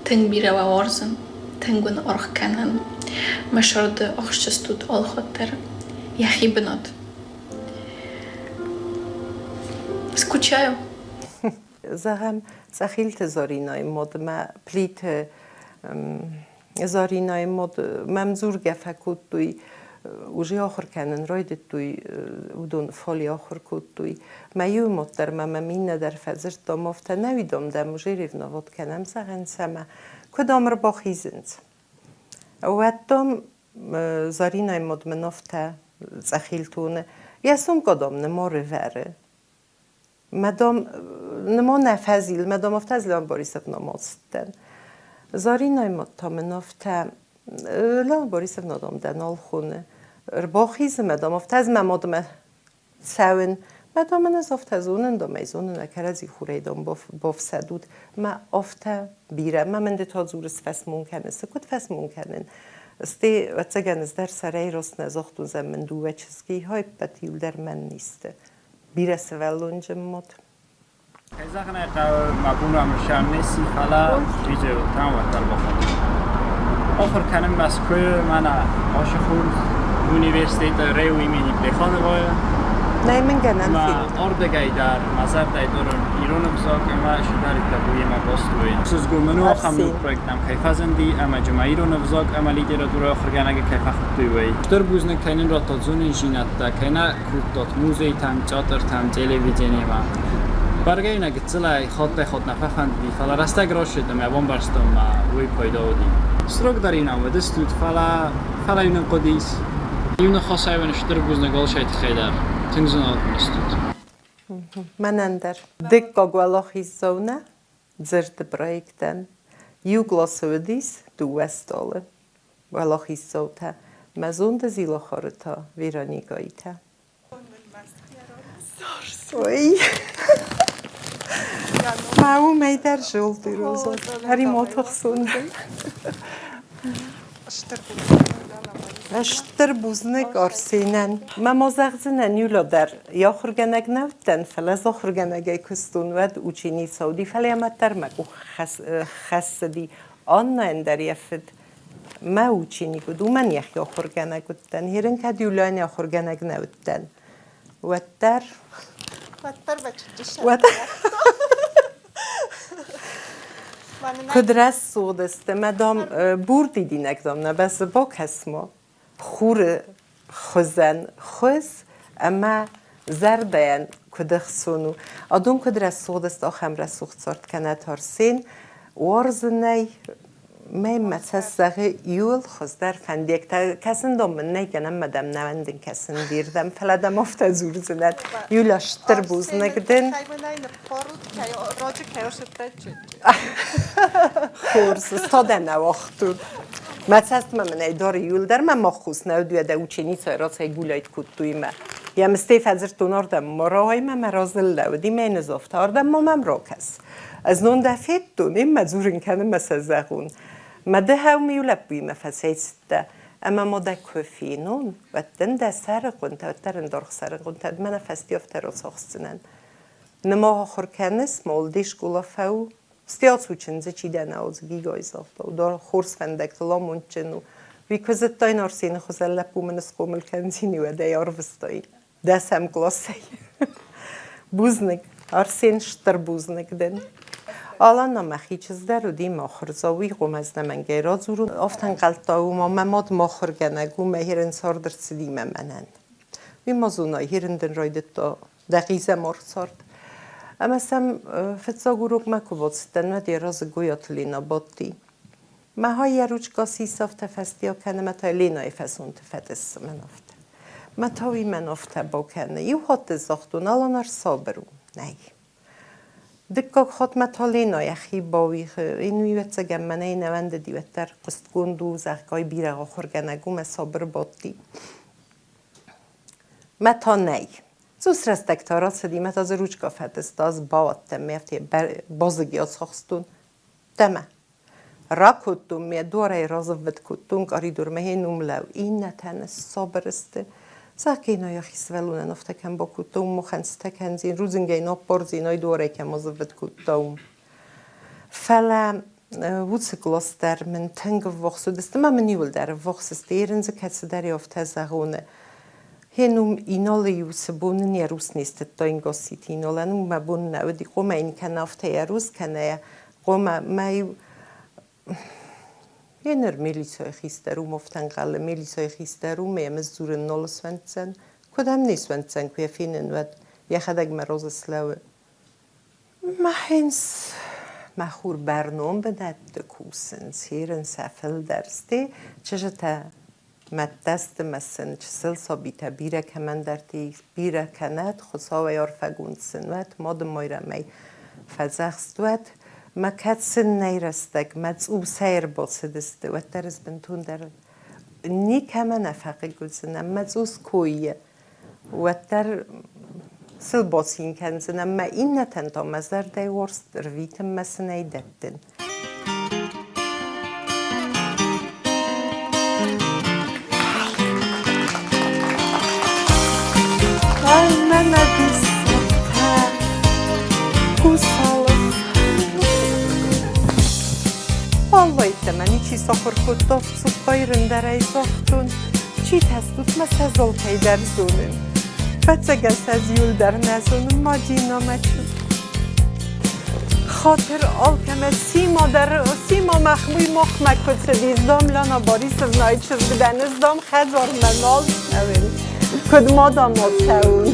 тынг бирӕ уӕ уарзын, тынг уын аргъ кӕнын. Мӕ сӕрды ахсджыстут алхатт дӕр йӕхи бынат. Скучаю. Зӕгъӕм, Цъӕхилты Зоринайы модмӕ Плиты Зоринайы мод мӕм дзургӕ фӕкодтой, уже ахуыр кӕнын райдыдтой, уыдон фале ахуыр кодтой. Мӕ иу мод дӕр ма мӕм иннӕ дӕр фӕдзырдта, афтӕ нӕ уидом дӕм уже ревновод кӕнӕм, зӕгъӕн цӕмӕ. Куыд ам ӕрбахизынц? Уӕд дам Заринӕйы мод мын афтӕ цъӕхилтоны, йӕ сумка дам ныморы вӕры. Мадам, немо нӕ фӕзил, мадам афтӕ Леон Борисовна модстӕн. Заринӕйы мад та мын афтӕ, Леон Борисовна, дам, дӕ нал хоны. Ӕрбахизы, мадам, афтӕ ӕз мӕ мадмӕ цӕуын. Мадам ын ӕз афтӕ зонын, дам ӕй зонын, а кӕрӕдзи хурӕй, дам, бафсӕдут. Мӕ афтӕ бирӕ, мӕ мын ды та дзурыс фӕсмон кӕныс. Куыд фӕсмон кӕнын? Сте, ӕвӕццӕгӕн, ӕз дӕр сӕрӕй раст нӕ загътон, зӕгъ мын дыууӕ чызги, хай ӕппӕт иуылдӕр мӕн низты. Бирӕсывӕллонджын мад. Кӕй зӕгъын ӕй хъӕуы, мӕ бон ӕмырсӕн не сси, фӕлӕ видеотӕм уӕддӕр бахатыр. Ахуыр кӕнын Мӕскуыйы, мӕнӕ ацы хорз университеты РЭУ имени Плехановайы. Нӕй мын гӕнӕн Мӕ фенын. ардыгӕй дӕр мӕ зӕрдӕйы дурын ирон ӕвзаг ӕмӕ сидӕриддӕр уыимӕ баст уой. Сызгомын у ахӕм ног Арсен. проект нӕм кӕй фӕзынди ӕмӕ джума ирон ӕвзаг ӕмӕ литературӕйы ахуыргӕнӕгы кӕй фӕхуыдтой, уый. Стыр бузныг кӕй нын радтат зонындзинӕдтӕ, кӕй нӕ кодтат музейтӕм, театртӕм, телевидениемӕ. Бӕргӕ нӕ гыццылӕй хаттӕй-хатт нӕ фӕфӕндыди, фӕлӕ рӕстӕг рацыд ӕмӕ бамбӕрстон мӕ уый пайда уыди. Срог дӕр ин уыдыстут, фӕлӕ фӕлӕ-иу нын хъуыдис. Иу ныхасӕй уын стыр бузныг алцӕй тыххӕй дӕр. Тынг зынаргъ мын стут. Мӕнӕн дӕр. Дыккаг уӕлахиздзау нӕ дзырды проектӕн. Иу къласы уыдис дыууӕ стъолы. Уӕлахиздзаутӕ мӕ зонды зилахары та Вероникӕитӕ. Ой. Мӕ уымӕй дӕр зылд ирозон. Ӕри-мотыхсон. Стыр бузныг Арсенӕн. Мӕ ма зӕгъдзынӕн иу дӕр. Йӕ ахуыргӕнӕг нӕ уыдтӕн, фӕлӕ ӕз ахуыргӕнӕгӕй куыстон, уӕд ученица уыди, фӕлӕ йӕ мад дӕр мӕ къух хӕссыди. Аннӕйӕн дӕр йӕ фыд мӕ ученик уыд, уымӕн йӕхи ахуыргӕнӕг уыдтӕн. Ерын кӕд Юлианӕ ахуыргӕнӕг нӕ уыдтӕн, уӕддӕр Уӕд Куыд рӕсугъд сты, мӕ дам бур дидинӕг дам нӕ бӕззы бакӕс-ма. Хуры хуызӕн хуыз ӕмӕ зӕрдӕйӕн куыд ӕхцон у. Адон куыд рӕсугъд сты, ахӕм рӕсугъд цард кӕнӕт Арсен. Уарзынӕй мӕ мӕ цӕст зӕгъы иуыл хуыздӕр фӕндиӕгтӕ. Кӕсын дам мын нӕй гӕнӕн, мӕ дӕм нӕ уӕндын кӕсын бирдӕм, фӕлӕ дӕм афтӕ дзурдзынӕн. Юля, стыр бузныг дын. Хорз, стадӕ нӕ уагътон. Мӕ цӕстмӕ мын ӕй дары иуылдӕр мӕ ма хъус нӕ уыд, уӕдӕ ученицӕ рацӕй гуляйт кодтой мӕ. Йӕ мыстӕй фӕдзырдтон ардӕм ма рауай мӕ мӕ разы лӕууыди мӕ йын загъта, ардӕм ма мӕм ракӕс. Ӕз нон дӕ федтон, иммӕ дзурын кӕны мӕ сӕ зӕгъон. Мӕ ды хӕумӕ иу лӕппуимӕ фӕцӕйцыдтӕ, ӕмӕ ма дӕ куы фенон, уӕд дын дӕ сӕры хъуынтӕ, уӕддӕр ын даргъ сӕры хъуынтӕ мӕнӕ фӕстиафтӕ рацахсдзынӕн. Нымӕ ахуыр кӕныс, молди скъола фӕу, Стӕй чындзы чи дӕ нӕ уыдз Гигойы загъта, уыдон хорз фӕндӕгтыл амондджын у. Уый куы зыдтаин Арсены хуызӕн лӕппу мын схъомыл кӕндзини, уӕд ӕй арвыстаин дӕсӕм къласӕй. Бузныг, Арсен, стыр бузныг дын. Алана мӕхи чызг дӕр уыди мӕ ахуырдзау, уый гъомӕ ӕнӕмӕнгӕй радзурон. Афтӕ ӕнхъӕлдта, уымӕ мӕ мад мӕ ахуыргӕнӕг у, мӕ хирын цард ӕрцыди мӕ мӕнӕн. Уый ма зона, хирын дын райдыдта дӕ хъизӕмар цард. Ӕмӕ сӕм фыццаг урокмӕ куы бацыдтӕн, уӕд йӕ разы Гойаты Лена бадти. Мӕ хай йӕ ручка сисӕфтӕ фӕстиа кӕны, мӕ та Ленайы фӕсонты фӕтъыссы мӕн афтӕ. Мӕ та уый мӕн афтӕ бакӕны. Иу хатт ӕз загътон, Алан ӕрсабыр у. Нӕй. Дыккаг хатт мӕ та Лена йӕхи бауигъы. Ин уый ӕвӕццӕгӕн мӕнӕй нӕ уӕндыди, уӕддӕр хъуыстгонд у, зӕгъгӕ, бирӕ ахуыргӕнӕг у, мӕ сабыр бадти. Мӕ та нӕй. Цъус рӕстӕг та рацыди, мӕ та дзы ручка фӕтъыста, ӕз бауадтӕн ме афтӕ базыг ацахстон. Тӕмӕ. Ракодтон ме дуарӕй разыввытт кодтон къӕридормӕ хе ном лӕу. Иннӕтӕ ныссабыр сты. Зӕгъгӕ йӕхи сывӕллонӕн афтӕ кӕм бакодта, уым махӕн цытӕ кӕндзин, рудзынгӕй ныппардзин, ай дуарӕй кӕм азыввытт кодта, уым. Фӕлӕ уыцы кълас дӕр мын тынг ӕввахс уыдысты ӕмӕ мын иуылдӕр ӕввахс сты. Ерын дзы кӕцыдӕр афтӕ зӕгъоны. Хе ном Иналы-иу цы бон ын йӕ рус не стыдта Гасситы Иналӕн, уым мӕ бон нӕ уыди, хъуамӕ йын кӕнӕ афтӕ йӕ рус, кӕнӕ йӕ хъуамӕ мӕ-иу Еныр милицӕйы хистӕр у, афтӕ ӕнхъӕлы, милицӕйы хистӕр у, ӕмӕ йӕм ӕз дзурын нал суӕнддзӕн. Куыд ӕм не суӕнддзӕн, куы йӕ фенын, уӕд йӕхӕдӕг мӕ разы слӕууы. Мӕхинц мӕ хур бӕрнон бынӕтты кусынц, ерын сӕ фылдӕр сты, чызджытӕ мӕдтӕ сты мӕ сын чысыл сабитӕ бирӕ кӕмӕндӕрты бирӕ кӕнӕд, Хуыцауӕй арфӕгонд сын уӕд, Мады Майрӕмӕй фӕдзӕхст уӕд. Мӕ кӕд сын нӕй рӕстӕг, мӕ цъусӕй ӕрбацыдысты, уӕддӕр ӕз бынтондӕр никӕмӕ нӕ фӕхъыг уыдзынӕн, мӕ цъус коййы уӕддӕр сыл бацин кӕндзынӕн, мӕ иннӕтӕн та мӕ зӕрдӕйы уарзт ӕрвитынмӕ сын ӕй дӕттын. Мӕнӕ диссӕгтӕ, Гусалов. Фӕллӕйттӕ мӕ ничи сахуыр кодта, цухъхъайы рындӕрӕй загътон. Чи тӕстут, мӕ сӕ золтӕй дӕр зонын. Фӕцӕгӕн сӕ зиул дӕр нӕ зонын, Мадина, мӕ чызг. Хатыр алкӕмӕ Сима дӕр, Сима махмуй махмӕ куы цыдис, дам Лана Борисовнайы чызг дӕн, ӕз дам хӕдзармӕ нал цӕуын. Куыд ма дам нал цӕуын?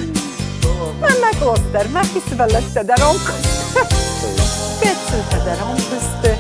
Мӕ мӕ кълас дӕр, мӕхи сывӕллӕттӕ дӕр ам куысты. Гыццылтӕ дӕр ам куысты.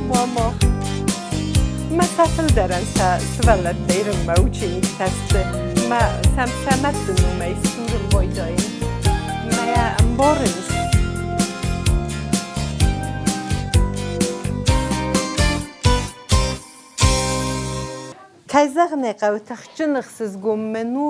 Мама. Мӕ сӕ фылдӕрӕн сӕ сывӕллӕттӕ ирынмӕ учениктӕ сты. Мӕ сӕм сӕ мӕдты номӕй сдзурын байдайын. Мӕ йӕ ӕмбарынц. Кӕй зӕгъын ӕй хъӕуы, тыхджын ӕхсызгон мын у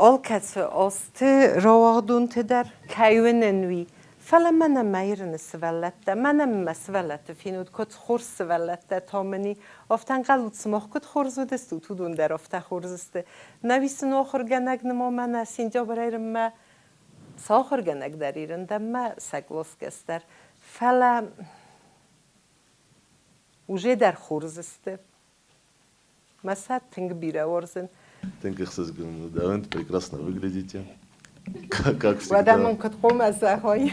алкӕцы азты рауагъдонты дӕр кӕй уынын, уый. Фӕлӕ мӕнӕ мӕ Ирыны сывӕллӕттӕ, мӕнӕ мӕ сывӕллӕтты фенут, куыд хорз сывӕллӕттӕ та мын и. Афтӕ ӕнхъӕлут, сымах куыд хорз уыдыстут, уыдон дӕр афтӕ хорз сты. Нӕуи сын ахуыргӕнӕг ныма мӕнӕ сентябрь ӕрынмӕ цы ахуыргӕнӕг дӕр ирын дӕн мӕ сӕ къласгӕс дӕр. Фӕлӕ уже дӕр хорз сты. Мӕ сӕ тынг бирӕ уарзын. Тынг ӕхсызгон у, да, прекрасно выглядите. Как всегда. Уӕдӕ мын куыд хъуамӕ зӕгъай?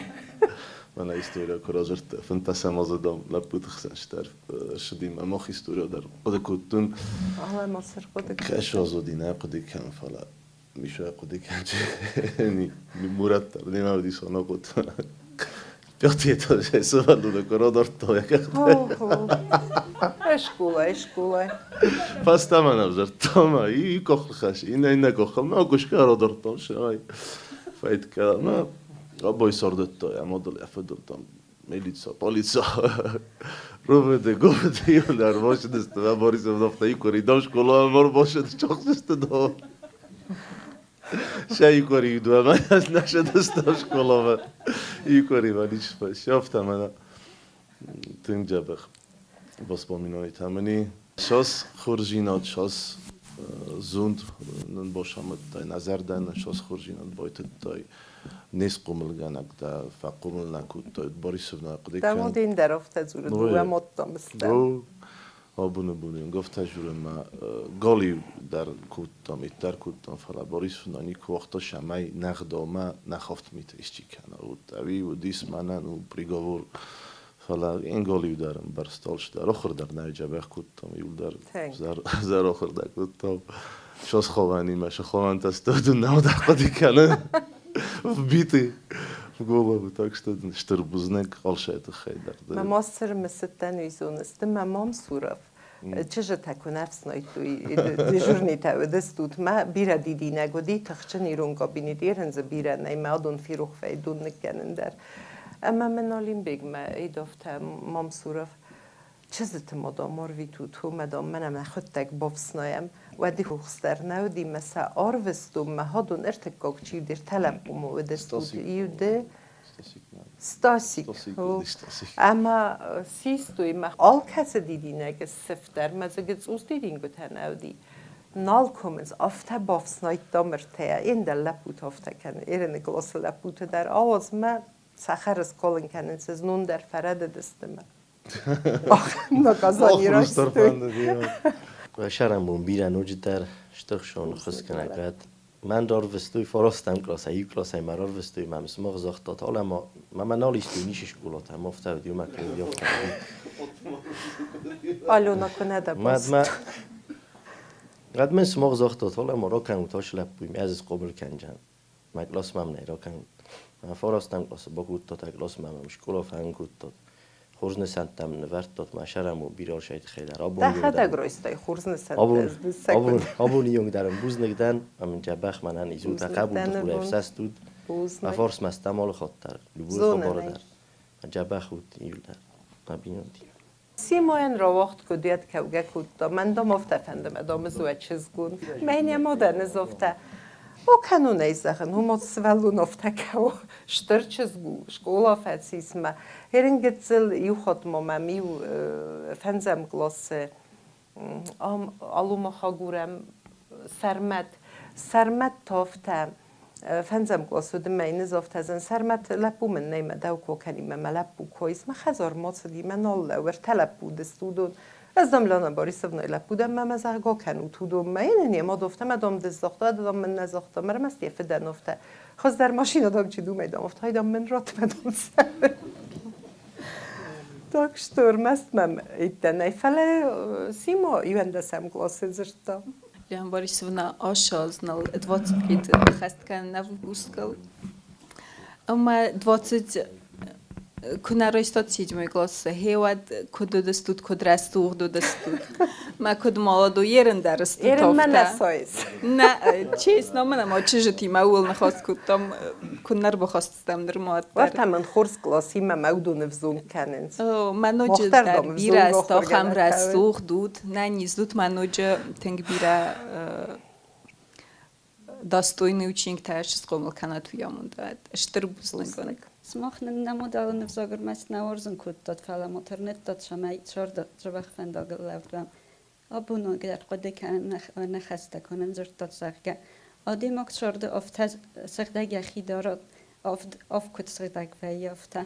Мӕнӕ история куы радзырдта, фынтӕсӕм азы дам лӕппуты хсӕн стӕр ссыди мӕ мах история дӕр хъуыды кодтон. Ала ма цы рхъуыды Кӕс уадзуди нӕ хъуыды кӕн, фӕлӕ Миша хъуыды кӕн, Мурат дӕр немӕ уыдис ӕнахъуыд. Пятый этажӕй сывӕллоны куы радардта йӕ къӕхтӕ. Школа, школа. Фӕстӕмӕ нӕвзӕрдта ма и къохлхӕс, иннӕ иннӕ къохыл ма куысгӕ радардтам сӕй. Фӕйтка ма абой сордӕдта йӕ мадыл йӕ фыдыл там милиция, полиция. РУВД, ГУВД иуылдӕр башыдысты, мӕ Борисов афтӕ икори дам школа мӕ башыд чахсысты да. Сӕ икори дуа нашыдысты школамӕ. Икори ма ничи сӕфта мӕнӕ. Тынг дзӕбӕх воспоминанитӕ мын Сос хорздзинад, сос зунд нын босамадтай, нӕ зӕрдӕ нын сос хорздзинад байтыдтай. Не схъомылгӕнӕг дӕ фӕхъомыл нӕ кодтай. Борисовна хъуыды кӕн. Дӕ дӕр афтӕ дзуры, дыууӕ модтам стӕм. Абоны бон афтӕ дзурын мӕ галиу дӕр кодтам, ит дӕр кодтам, фӕлӕ Борисовна никуы уагъта, цӕмӕй нӕ гъдаумӕ нӕ хафт митӕ исчи кӕна. Уыд ӕви уыдис мӕнӕн у приговор. Фӕлӕ ин галиу дӕр ӕмбӕрста, дӕр охыр дӕр нӕ дзӕбӕх кодтам, иуылдӕр зӕр охыр дӕр кодтам. Сосхованимӕ, Соховантӕ стодын нал дӕр хъуыды кӕнын. Вбитый в голову. Так что стыр бузныг алшай тыххӕй дӕр. Мӕ ма сӕрмысыдтӕн уый зоныс, ды мӕ Мамсуров. Чызджытӕ куы нӕ ӕфснайдтой, дежурнитӕ уыдыстут, мӕ бирӕ дидинӕг уыди, тыхджын ирон кабинет ерын дзы бирӕ нӕй, мӕ адон ферох вӕййы дон ныккӕнын дӕр. Ӕмӕ мын Олимбегмӕ идовтӕ Мамсуров чызджыты ма дам арвитут, уымӕ дам мӕнӕ мӕхуыдтӕг бафснайӕм. Уӕд рухс дӕр нӕ уыди, мӕ сӕ арвыстон, мӕ хӕдон ӕртыккаг чи уыди, ӕртӕ лӕппумӕ уыдыстут, иу ды Стасик. Ӕмӕ систой мӕ алкӕцы дидинӕгы сыф дӕр мӕ дзы гыцъус дидингуытӕ нӕ уыди. Нал комынц, афтӕ бафснайдта мыртӕйӕ. Ӕндӕр лӕппутӕ афтӕ кӕны, Ерены къласы лӕппутӕ дӕр ауадз мӕ цӕхӕры скалын кӕнынц, знон дӕр фӕрӕдыдысты мӕ. Наказание райстой. Сӕрӕнбон бирӕ ноджыдӕр стыхсон хызкӕнӕгад. Мӕн рарвыстой фарастӕм къласӕй, иу къласӕй мӕ рарвыстой, мӕ сымах загътат, алӕ ма мӕ нал истой ницы скъолатӕ, ма афтӕ уыди, уымӕ куы уыди, афтӕ уыди. Алена куы нӕ дӕ Мадмӕ Гъӕд мын сымах загътат, алӕ ма ракӕнут ацы лӕппуйы, ӕз схъомыл кӕнджӕн. Мӕ къласмӕ мын ӕй ракӕнут. Мӕ фарастӕм къласы бакодтат, ӕ къласмӕ мӕм скъола фӕхын кодтат. Хорз нысӕнттӕ мын нывӕрдтат, мӕ сӕрӕн у бирӕ алшайы тыххӕй дӕр. Абон Дӕхӕдӕг райстай хорз нысӕнттӕ. Абоны онг дӕр ын бузныг дӕн, ӕмӕ мын дзӕбӕх мӕнӕн изутӕ хъӕбулты хурӕй ӕфсӕст уыд. Мӕ фарсмӕ стӕм алы хатт дӕр, любой хабары дӕр. Мӕ дзӕбӕх уыд иуылдӕр, мӕ бинонтимӕ. Симойӕн рауагъд куыдиат кӕугӕ кодта. Мӕн дам афтӕ фӕнды, мӕ дам ызуӕ чызгон. Мӕнӕ ма дӕ нызофтӕ. О, кӕнон ӕй зӕгъын, уым сывӕллон афтӕ кӕуы. Стыр чызг у, скъола фӕцис мӕ. Ерын гыццыл иу хатт ма мӕм иу фӕндзӕм къласы ам алумахагурӕм Сӕрмӕт. Сӕрмӕт та афтӕ фӕндзӕм кълас уыд мӕ йын афтӕ зын Сӕрмӕт лӕппу мын нӕй мӕ дӕу ко кӕни мӕ мӕ лӕппу койс мӕ хӕдзармӕ цыди мӕ нал лӕууы ӕртӕ лӕппу уыдысты уыдон. Ӕз дам Лана Борисовнайы лӕппу дӕн мӕ мӕ зӕгъгӕ кӕнут уыдонмӕ. Йын йе мад афтӕ мӕ дам ды загъта, ды дам мын нӕ загъта, мӕ ӕрмӕст йӕ фыдӕн афтӕ. Хуыздӕр машинӕ дам чи думӕй дам афтӕ, дам мын ратт мӕ дам цӕры. Так что ӕрмӕст мӕм иттӕ нӕй, фӕлӕ Симо иуӕндӕсӕм къласы дзырдта. Лена Борисовна осознал 25 хӕст кӕнын августкыл. Ӕмӕ 20 куы нӕ райстат седьмой классы, гъе уӕд куыд уыдыстут, куыд рӕсугъд уыдыстут. Мӕ куыд молодой ерын дӕр стут. Ерын мӕ нӕ сойыс. Нӕ, честно, мӕн ӕмӕ чызджытимӕ ууыл ныхас кодтам, куы нӕ ӕрбахастыстӕм нырма уӕддӕр. Уӕртӕ мын хорз къласимӕ мӕ уыдоны взонг кӕнынц. Мӕ ноджы дӕр бирӕ ахӕм рӕсугъд уд, нӕ низдут мӕ ноджы тынг бирӕ достойный учениктӕ схъомыл кӕнат уый амондӕн. Стыр бузныг. Сымах нын нӕ мадӕлон ӕвзаг ӕрмӕст нӕ уарзын кодтат, фӕлӕ ма тырныдтат, цӕмӕй царды дзӕбӕх фӕндагыл лӕуд уӕм. Абон дӕр хъуыды кӕнын ныхӕстӕ кӕнын дзырдтат, зӕгъгӕ, адӕймаг царды афтӕ сыгъдӕг йӕхи дара, аф куыд сыгъдӕг вӕййы, афтӕ.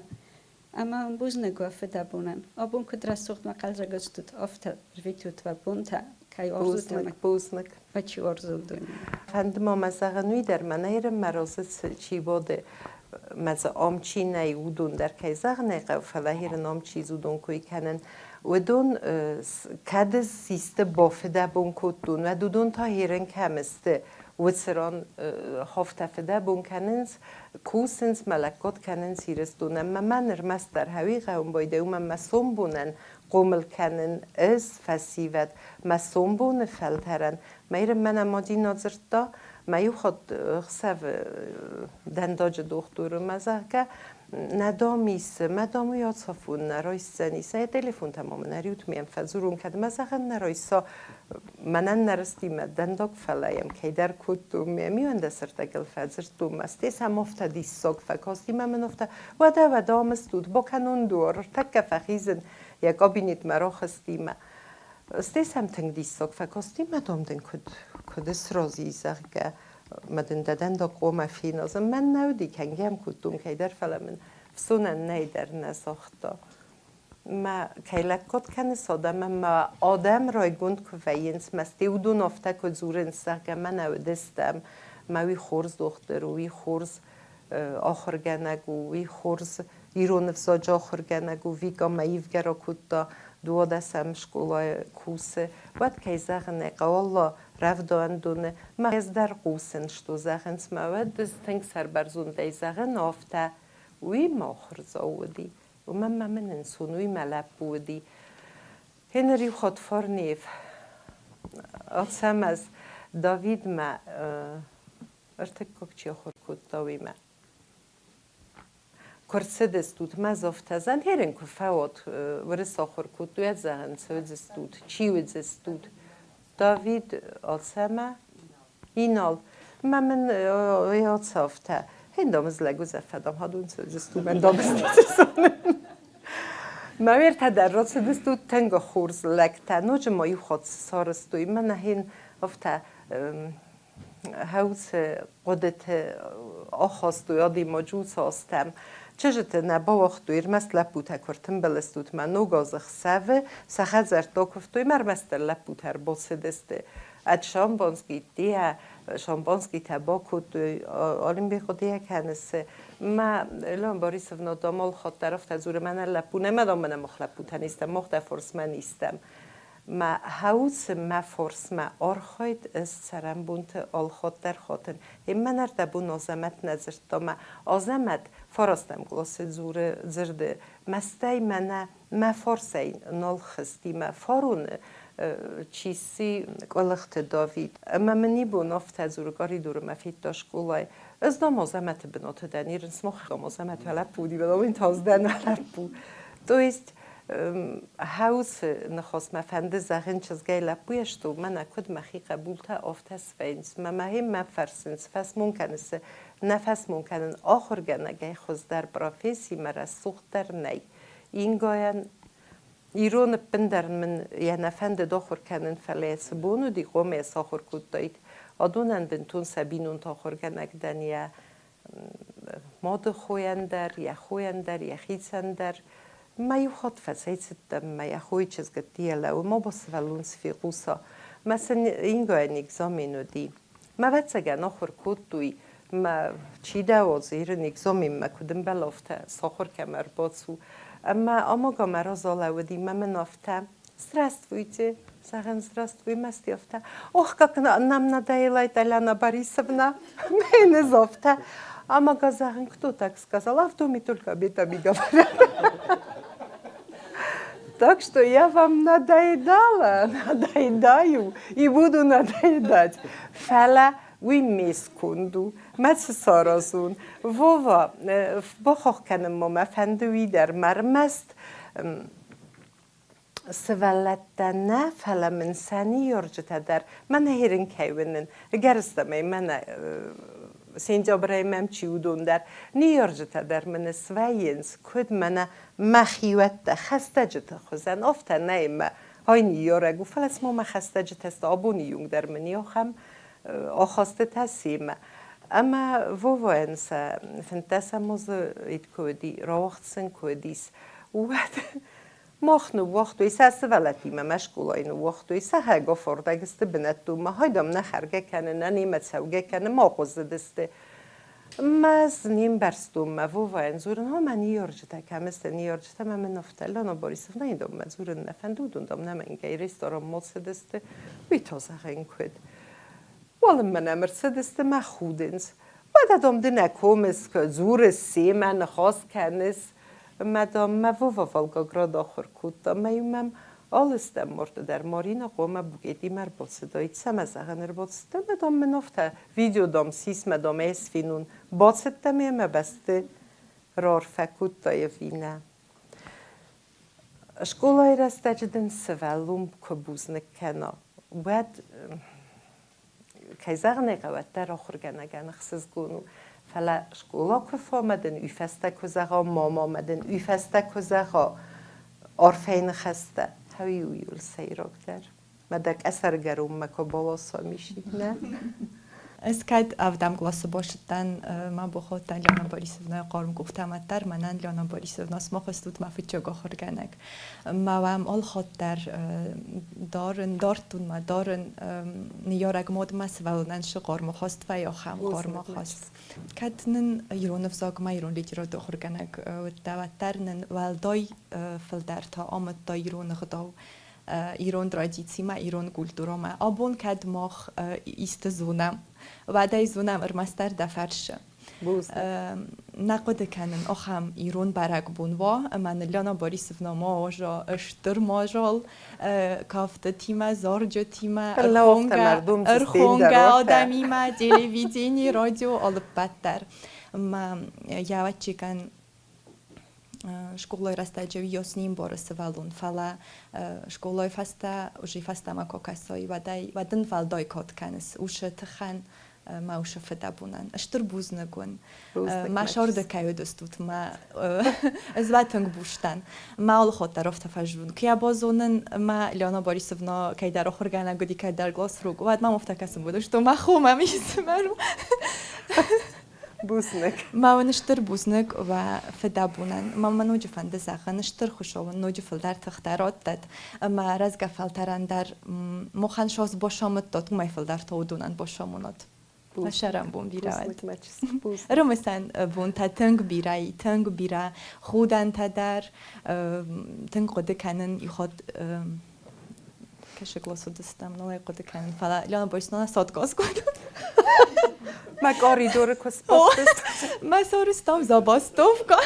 Ӕмӕ бузныг уӕ фыдӕбонӕн. Абон куыд рӕсугъд мӕ хъӕлдзӕг стут, афтӕ рвитут уӕ бонтӕ, кӕй уарзут ӕмӕ Бузныг, бузныг. Чи уарзы, уыдонимӕ. Фӕнды ма мӕ зӕгъын уый дӕр, мӕнӕ Ирынмӕ розы чи боды, мӕ дзы ам чи нӕй, уыдон дӕр кӕй зӕгъын ӕй хъӕуы, фӕлӕ Ирын ам чи ис, уыдон кой кӕнын. Уыдон кӕд систы бафыдӕбон кодтон, уӕд уыдон та Ирын кӕм сты, уыцы ран хафтӕ фыдӕбон кӕнынц, кусынц, мӕ лӕггад кӕнынц Ирыстонӕн. Мӕ мӕн ӕрмӕстдӕр хӕуи гъӕун байдайы, уымӕн мӕ сомбонӕн хъомыл кӕнын ӕз фӕсивӕд мӕ сомбоны фӕлтӕрӕн. Мӕ мӕнӕ Мадина дзырдта, мӕ иу хатт ӕхсӕвы дӕндаджы дохтыры мӕ зӕгъгӕ, нӕ дам ис, мӕ дам уый ацафон нӕ райсдзӕнис. Йӕ телефонтӕ ма мын ӕриут мӕм фӕдзурон, кӕд мӕ зӕгъӕн нӕ райса, мӕнӕн нӕ рысти мӕ дӕндаг, фӕлӕ йӕм кӕйдӕр кодтон, мӕм иуӕндӕс ӕрдӕгыл фӕдзырдтон, мӕ стӕй сӕм афтӕ диссаг фӕкасти мӕ мын афтӕ, уӕдӕ, уӕдӕ ам стут, бакӕнон дуар, ӕртӕккӕ фӕхизын, йӕ кабинетмӕ рахызти мӕ. Стӕй сӕм тынг диссаг фӕкасти, мӕ дам дын куыд, куыд сразы, зӕгъгӕ, мӕ дын дӕ дӕндаг хъуамӕ феназын. Мӕн нӕ уыди, кӕнгӕ йӕм кодтон кӕйдӕр, фӕлӕ мын фсонӕн нӕй дӕр нӕ загъта. Мӕ кӕй лӕггад кӕныс адӕмӕн, мӕ адӕм райгонд куы вӕййынц, мӕ стӕй уыдон афтӕ куы дзурынц, зӕгъгӕ, мӕнӕ уыдыстӕм, мӕ уый хорз дохтыр у, уый хорз ахуыргӕнӕг у, уый хорз. Ирон ӕвзаджы ахуыргӕнӕг у Вика мӕ ивгӕ ракодта, 12-ӕм скъолайы кусы. Уӕд, кӕй зӕгъын ӕй хъӕуы, алла рӕвдауӕндоны мӕ ӕз дӕр хъусын, что зӕгъынц мӕ, уӕд ӕз тынг сӕрбӕрзондӕй зӕгъын, афтӕ уый мӕ ахуырдзау уыди, уымӕн ма мын ӕнцон, уый мӕ лӕппу уыди. Гьеныр иу хатт Фарнеев Ацӕмӕз Давидмӕ ӕртыккаг чи ахуыр кодта, уыимӕ. Куы рцыдыстут, мӕ зофтӕ зӕнхерын куы фӕуат, уырыс ахуыр кодтой, ӕд зӕгъын, цы уыдзыстут, чи уыдзыстут. Давид Ацӕмӕ Инал, мӕ мын оцавтӕ. Хин домыз лӕгуз ӕффӕдам хадун цы уыдзыстут, мӕн домыз Мӕ уертӕ дӕр рацыдыстут тынг хорз лӕгтӕ, ноджы ма иу хатт сарӕзтой, мӕнӕ хин афтӕ хӕуцы хъуыдыты ахастой адӕймаджы уыцы азтӕм. Чызджыты нӕ бауагътой, ӕрмӕст лӕппутӕ куы ӕртымбыл стут мӕ ног азы хсӕвы сӕ хӕдзӕртты акуывтой мӕ ӕрмӕстдӕр лӕппутӕ ӕрбацыдысты. Ӕд шампанскитӕ, шампанскитӕ бакодтой, Алимби хъуыдыйӕ кӕныс? Мӕ Леон Борисовна дам алхатт дӕр афтӕ дзуры, мӕнӕ лӕппу нӕ, мӕ дам мӕнӕ мах лӕппутӕ не стӕм, мах дӕ фарсмӕ не стӕм. Мӕ хӕуцы мӕ фарсмӕ архайд ӕз цӕрӕнбонты алхатт дӕр хатын. Мӕн ӕрдӕбон Азӕмӕт нӕ дзырдта мӕ Азӕмӕт фарастӕм къласы дзуры дзырды мӕстӕй мӕнӕ мӕ фарсӕй нал хызти мӕ фароны чи сси Къуылыхты Давид. Ӕмӕ мын ибон афтӕ дзуры коридоры мӕ федта скъолайы. Ӕз дам Азӕмӕты бынаты дӕн, ирын смох дам Азӕмӕт лӕппу уыди, фӕлӕ уый та ӕз дӕн лӕппу. То есть хӕуцы ныхас мӕ фӕнды зӕгъын чызгӕй лӕппуйӕ что мӕнӕ куыд мӕхи хъӕбултӕ афтӕ свӕййынц, мӕ мӕхи мӕ фӕрсынц, фӕсмон кӕныс, нӕ фӕсмон кӕнын ахуыргӕнӕгӕй хуыздӕр професси мӕ рӕсугъддӕр нӕй. Ингойӕн ирон ӕппындӕр мын йӕ нӕ фӕндыд ахуыр кӕнын, фӕлӕ йӕ цы бон уыди, хъуамӕ йӕ сахуыр кодтаид. Адонӕн бынтон сӕ бинонты ахуыргӕнӕг дӕн йӕ мады хойӕн дӕр, йӕ хойӕн дӕр, йӕхицӕн дӕр. Мӕ иу хатт фӕцӕйцыдтӕн, мӕ йӕ хойы чызгӕтты йӕ лӕууы, ма басывӕллон цы фехъуса. Мӕ сын ингойӕн экзамен уыди. Мӕ ӕвӕццӕгӕн ахуыр кодтой, мӕ чи дӕ уадзы ирын экзаменмӕ куыд ӕмбӕлы, афтӕ сахуыр кӕм ӕрбацу. Ӕмӕ амага мӕ разы алӕууыди мӕ мын афтӕ: «Здравствуйте!» Зӕгъын, «Здравствуй, мӕсти афтӕ. Ох, как нам надоела эта Ляна Борисовна!» Мӕ афтӕ. Амага зӕгъын, кто так сказал? А в доме только об этом и говорят. Так что я вам надоедала, надоедаю и буду надоедать. Фӕлӕ уый ме сконд у, мӕ цы саразон. Вова, бахахх кӕнын ма мӕ фӕнды уый дӕр, мӕ ӕрмӕст сывӕллӕттӕ нӕ, фӕлӕ мын сӕ ныййарджытӕ дӕр мӕнӕ ерын кӕй уынын, ӕгӕрыстӕмӕй мӕнӕ сентябрӕй мӕм чи уыдон дӕр, ныййарджытӕ дӕр мын свӕййынц, куыд мӕнӕ мӕхиуӕттӕ, хӕстӕджыты хуызӕн, афтӕ нӕй мӕ ай ныййарӕг у, фӕлӕ цыма мӕ хӕстӕджытӕ сты, абоны онг дӕр мын ахӕм ахастытӕ семӕ. Ӕмӕ Вовайӕн сӕ 15 азы куы уыди, рауагъд сын куы уыдис, уӕд мах ныууагътой сӕ сывӕллӕттимӕ мӕ скъолайы ныууагътой, сӕ хӕгофордӕг сты бынӕттонмӕ, хайдам нӕ хӕргӕ кӕны, нӕ немӕ цӕугӕ кӕны, ма хъуызыдысты. Мӕ ӕз не мбӕрстон мӕ Вовайӕн дзурын, о, мӕ ныййарджытӕ кӕм сты, ныййарджытӕ мӕ мын афтӕ, Лана Борисовна, дам мӕ дзурын нӕ фӕнды, уыдон, дам, нӕ мӕнгӕй ресторанмӕ цыдысты, уый та зӕгъын куыд. Уалынмӕ нӕм ӕрцыдысты мӕ худынц. Уӕдӕ, дам, ды нӕ комыс, дзурыс семӕ, ныхас кӕныс. Мӕ, дам, мӕ Вова Волгоград ахуыр кодта, мӕ-иу мӕм алы стӕм морты дӕр Марина хъуамӕ букетимӕ ӕрбацыдаид, цӕмӕ зӕгъын ӕрбацыдтӕн, мӕ, дам, мын афтӕ видео, дам, сис, мӕ, дам, ӕй сфенон. Бацыдтӕн ӕмӕ бӕсты раарфӕ кодта ӕви нӕ. Скъолайы рӕстӕджы дын сывӕллон куы бузныг кӕна, уӕд, кӕй зӕгъын ӕй хъӕуы, уӕддӕр ахуыргӕнӕгӕн ӕхсызгон у. Фӕлӕ скъола куы фӕуа дын, уый фӕстӕ куы зӕгъа, мама ма дын уый фӕстӕ куы зӕгъа арфӕйы ныхӕстӕ, уый у иууыл сӕйрагдӕр. Мӕ дӕ къӕсӕргӕронмӕ куы баласа мисид, нӕ? Ӕз кӕд ӕвдӕм къласы бацыдтӕн, мӕ бахаудтӕн Лена Борисовнайы хъарм къухтӕм дӕр, мӕнӕн Лена Борисовна сымах стут мӕ фыццаг ахуыргӕнӕг. Мӕ уӕм алхатт дӕр дарын, дардтон мӕ дарын ныййарӕг мадмӕ сывӕллонӕн цы хъарм ахаст вӕййы, ахӕм хъарм ахаст. Кӕд нын ирон ӕвзагмӕ ирон литературӕ ахуыргӕнӕг уыдта, уӕддӕр нын уӕлдай фылдӕр та амыдта ирон ӕгъдау, ирон традицимӕ, ирон культурӕмӕ. Абон кӕд мах исты зонӕм, уӕд ӕй зонӕм ӕрмӕстдӕр дӕ фӕрсы. Нӕ хъуыды кӕнын, ахӕм ирон бӕрӕгбон уа, ӕмӕ Неллиана Борисовна ма уаза стыр мадзал кафтытимӕ, зарджытимӕ, ӕрхонгӕ адӕмимӕ, телевидени, радио, алыппӕт дӕр. Ӕмӕ йӕ ӕвӕццӕгӕн скъолайы рӕстӕджы уыйас не мбары сывӕллон, фӕлӕ скъолайы фӕстӕ уже фӕстӕмӕ куы кӕсой, уӕд ӕй уӕд ын уӕлдай кад кӕныс усы тыххӕн мӕ усы фыдӕбонӕн. Стыр бузныг уын. Мӕ сӕрды кӕй уыдыстут, мӕ ӕз уӕ тынг бустӕн. Мӕ алыхатт дӕр афтӕ фӕззон. Куы йӕ базонын, мӕ Леона Борисовна кӕйдӕр ахуыргӕнӕг уыди, кӕйдӕр классрук, уӕд мӕм афтӕ кӕсын уыдысты, мӕ хо мӕм исымӕр у. Бузныг. Мӕ уын стыр бузныг уӕ фыдӕбонӕн. Мӕ мӕ ноджы фӕнды зӕгъын, стыр Хуыцау уын ноджы фылдӕр тыхтӕ раттӕд ӕмӕ рӕзгӕ фӕлтӕрӕн дӕр махӕн сос босамыдтат, уымӕй фылдӕр та уыдонӕн босамонат. Сӕрӕнбон бирӕ уӕд. Рымысӕн бонтӕ тынг бирӕ и, тынг бирӕ худӕнтӕ дӕр, тынг хъуыды кӕнын, ихатт Кӕсаг уыдыстӕм, нал ӕй хъуыды кӕнын, фӕлӕ Леона Борисовна сотка скодта. Мӕ коридоры куы сбадтысты. Мӕ сорыстам забастовка.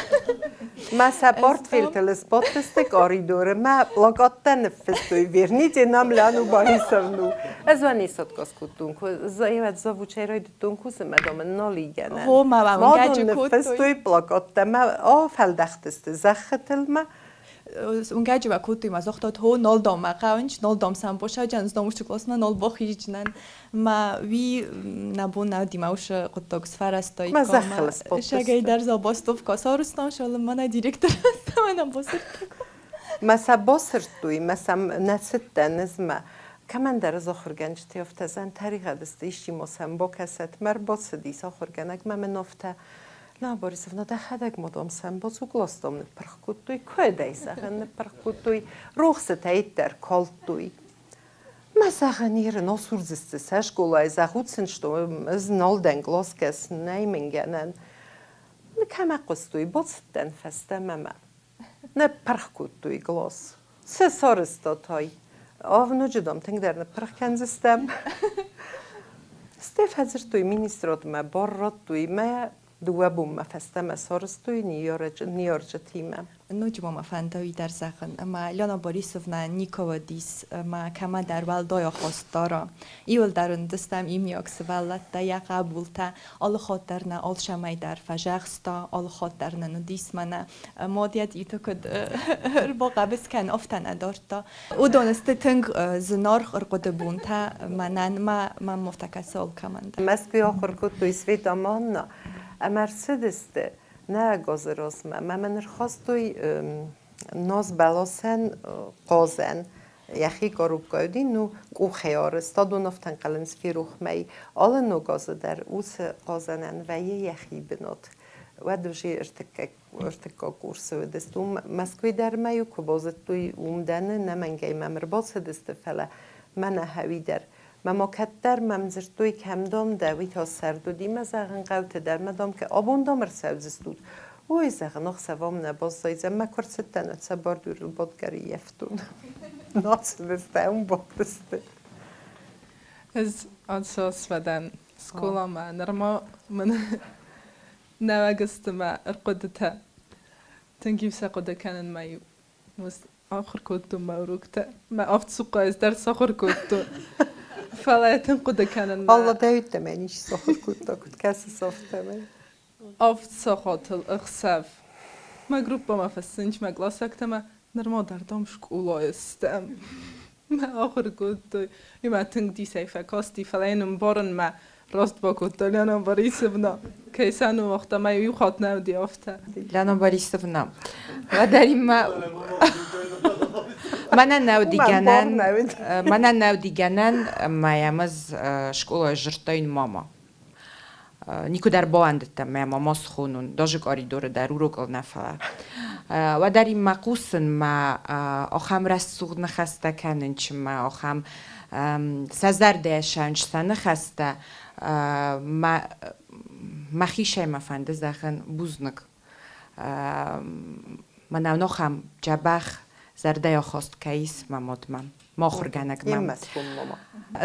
Мӕ сӕ портфельтыл сбадтысты коридоры, мӕ плакаттӕ ныффыстой «Верните нам Ляну Борисовну». Ӕз уӕ не сотка скодтон, ӕз завучӕй райдыдтон кусын, мӕ дам нал игӕнӕн. Гъо, мӕ Мадон ныффыстой плакаттӕ, мӕ афӕлдӕхтысты зӕххытыл мӕ Унгӕджы кодтой ма загътат, хо нал дам мӕ хъӕуынч, нал дам сӕм босаджан, знон уыцы классмӕ нал бахизджынӕн. Ма уи нӕ бон нӕ уыди, мӕ уыцы хъуыддаг сфӕрӕзтай. Мӕ зӕххыл Сӕгӕй дӕр забастовка сарызтам, шалынмӕ нӕ директор нӕ басырдта. Мӕ сӕ басырдтой, мӕ сӕм нӕ цыдтӕн ӕз мӕ кӕмӕндӕр ӕз ахуыргӕнджыты афтӕ зӕн тӕригъӕд сты, исчи ма сӕм бакӕсӕт, мӕ ӕрбацыдис ахуыргӕнӕгмӕ мын афтӕ Лена Борисовна, дӕхӕдӕг ма дам сӕм бацуг ластам, ныппырх кодтой, куыдӕй зӕгъын ныппырх кодтой, рухсытӕ дӕр калдтой. Мӕ зӕгъын, Иры насурдзысты сӕ скъолайы, зӕгъут сын, что ӕз нал дӕн классгӕс, нӕй мын гӕнӕн. Кӕмӕ хъуыстой, бацыдтӕн фӕстӕмӕ мӕ. Ныппырх кодтой класс. Цы сарӕзтатай? Ноджы, дам, тынгдӕр ныппырх кӕндзыстӕм. Стӕй фӕдзырдтой министрадмӕ, бар радтой мӕ дыууӕ бонмӕ фӕстӕмӕ сарӕзтой ныййарджытимӕ. Ноджы ма мӕ фӕнды уый дӕр зӕгъын, ӕмӕ Лена Борисовна никуы уыдис ӕмӕ кӕмӕдӕр уӕлдай ахаст дара. Иуылдӕр ын уыдыстӕм иумиаг сывӕллӕттӕ, йӕ хъӕбултӕ. Алы хатт дӕр нӕ алцӕмӕй дӕр фӕзӕгъста, алы хатт дӕр нын уыдис мӕнӕ мад йӕ цъиты куыд ӕрбахъӕбыс кӕны, афтӕ нӕ дардта. Уыдон сты тынг зынаргъ ӕрхъуыды бонтӕ мӕнӕн, мӕ афтӕ кӕсы алкӕмӕн дӕр. Мӕскуыйы ахуыр кодтой Света Манна ӕмӕ ӕрцыдысты нӕ газы размӕ. Мӕ мын ӕрхастой наз бӕласӕн хъазӕн. Йӕхи коробкӕ уыди, ну, къухӕй арӕзт, адон афтӕ ӕнхъӕлынц ферох мӕй. Алы ног азы дӕр уыцы хъазӕнӕн вӕййы йӕхи бынат. Уӕд уже ӕртыккаг курсы уыдысты. Уым Мӕскуыйы дӕр ма-иу куы базыдтой, уым дӕн, ӕнӕмӕнгӕй мӕм ӕрбацыдысты, фӕлӕ мӕнӕ хӕуи дӕр. Мӕ ма кӕддӕр мӕм дзырдтой, кӕм дам дӕ, уый та сӕрд уыди, мӕ зӕгъын, хъӕуты дӕр мӕ дам, абон дам ӕрцӕудзыстут. Ой, зӕгъын, ӕхсӕв ам нӕ баззайдзӕн, мӕ куы рцыдтӕн, уӕд сӕ бордюрыл бадгӕ ӕрыййӕфтон. Нацыдысты, ам бадтысты. Ӕз ацӕуӕдӕн скъоламӕ нырма мын нӕуӕг сты мӕ ӕрхъуыдытӕ. Тынг-иу сӕ хъуыды кӕнынмӕ-иу ахуыр кодтон мӕ уроктӕ. Мӕ авд цухъхъа ӕз дӕр сахуыр кодтон. Фӕлӕ тынг хъуыды кӕнын мӕ... Алла дӕуиттӕмӕ ничи сахуыр кодта, куыд кӕсыс, афтӕмӕй. Авд сахатыл ӕхсӕв мӕ группӕмӕ фӕссынч мӕ къласӕгтӕмӕ нырма дӕр дам скъолайы стӕм. Мӕ ахуыр кодтой. Мӕ тынг дисӕй фӕкасти, фӕлӕ йын ӕмбарынмӕ раст бакодта Лена Борисовна. Кӕй сӕ ныууагъта, мӕ иу хатт нӕ уыди афтӕ. Лена Борисовна, уӕдӕримӕ мӕнӕн нӕ уыди гӕнӕн, мӕнӕн нӕ уыди гӕнӕн, ӕмӕ йӕм ӕз скъолайы сдзырдтаин мама. Никуы дӕр бауӕндыдтӕн мӕ мама схонун, даже къоридоры дӕр урокыл нӕ фӕлӕ. Уӕддӕр ин мӕ хъусын, мӕ ахӕм рӕсугъд ныхӕстӕ кӕнын чи мӕ ахӕм сӕ зӕрдӕйӕ сӕнч сӕ ныхӕстӕ мӕ мӕхицӕй мӕ фӕнды зӕгъын бузныг. Мӕнӕ нохӕм дзӕбӕх зӕрдӕйы хост кӕй ис мӕ модмӕ, мӕ ахуыргӕнӕгмӕ.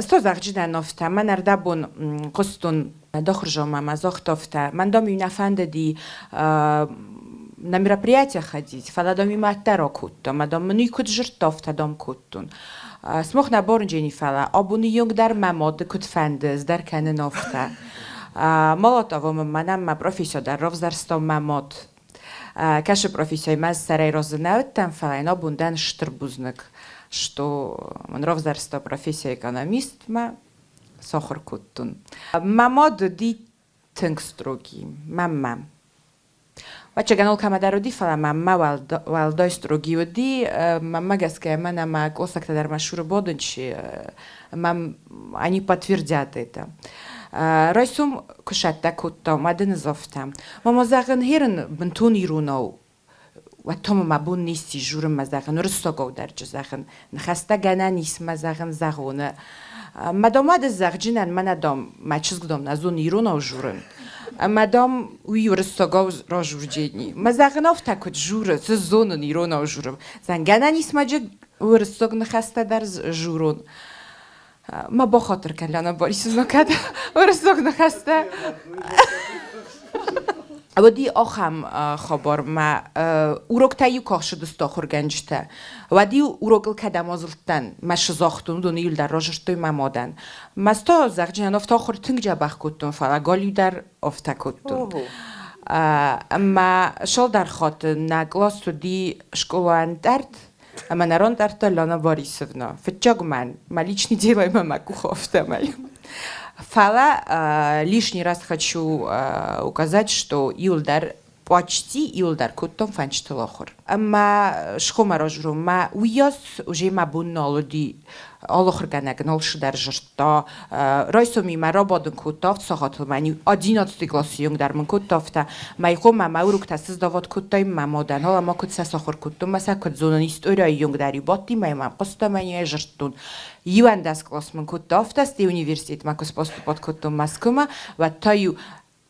Сто зӕгъджынӕн офтӕ, мӕн ӕрдӕбон хъуыстон дохырзомӕ мӕ зогътофтӕ, мӕн дом иу нӕ фӕндыди на мероприятия ходить, фӕлӕ дом имӕ ӕддӕр акодтон, мӕ дом мын уый куыд зырдта, афтӕ дом кодтон. Смох нӕ борнджени фӕлӕ абоны йонг дӕр мӕ мады куыд фӕнды, здӕр кӕнын афтӕ. Молотово мын мӕнӕн мӕ профессия дӕр равзӕрста мӕ мад. Кӕсы профессияй мӕ сӕрӕй разы нӕ уыдтӕн, фӕлӕ йын абон дӕн стыр бузныг, что мын равзӕрста профессия экономистмӕ, сахуыр кодтон. Мӕ мад уыди тынг строгий, мӕнмӕ. Ӕвӕццӕгӕн алкӕмӕ дӕр уыди, фӕлӕ мӕнмӕ уӕлдай строгий уыди. Мӕнмӕ гӕсгӕ мӕн ӕмӕ къласӕгтӕ дӕр мӕ суры бадынчи, мӕм они подтвердят это. Райсом куы сӕттӕ кодтам, уӕд ын загъта: Мама, зӕгъын, херын бынтон иронау, уӕд та мӕ бон нести журынмӕ, зӕгъын, уырыссагау дӕр зӕгъын, ныхӕстӕ гӕнӕн ис мӕ, зӕгъын, зӕгъоны. Мӕ дам уӕд зӕгъджынӕн, мӕнӕ дам, мӕ чызг дам нӕ зоны иронау журын. Ӕмӕ дам уый уырыссагау ражурджени. Мӕ зӕгъын, афтӕ куыд журы, цы зонын иронау журын. Зӕгъын, гӕнӕн ис мӕ уырыссаг ныхӕстӕ дӕр журон. Ма бахатыр кӕн, Лена Борисовна, кӕд уырыссаг ныхӕстӕ. Уыди ахӕм хабар, мӕ уроктӕ-иу куы ӕхсыдысты ахуыргӕнджытӕ, уӕд-иу урокыл кӕдӕм азылдтӕн, мӕ сызагътон, уыдон иуылдӕр разырдтой мӕ мадӕн. Мӕ та зӕгъджынӕн афтӕ ахуыр тынг дзӕбӕх кодтон, фӕлӕ галиу дӕр афтӕ кодтон. Ӕмӕ цалдӕр хатты нӕ кълас уыди скъолайӕн дард, Ӕмӕ нӕрон дардта Лена Борисовна. Фыццаг мӕн, мӕ личный дело-имӕ мӕ къух афтӕмӕй. Фӕлӕ лишний раз хочу указать, что иуылдӕр почти иуылдӕр кодтон фӕнчытыл ахуыр. Ӕмӕ схомӕ разрон мӕ уыйас уже мӕ бон нал уыди алахуыргӕнӕг нал сыдӕр зырдта. Райсомимӕ рабадын кодта авд сахатыл мӕ одиннадцатый классы йонг дӕр мын кодта афтӕ. Мӕ хомӕ мӕ уроктӕ сыздавод кодтай мӕ мадӕн, ала ма куыд сӕ сахуыр кодтон, мӕ сӕ куыд зонын историяйы йонг дӕр-иу бадти, мӕ мӕм хъуыста, мӕ йӕ зырдтон. 11 класс мын кодта афтӕ, стӕй университетмӕ куы поступать кодтон Мӕскуымӕ, уӕд та-иу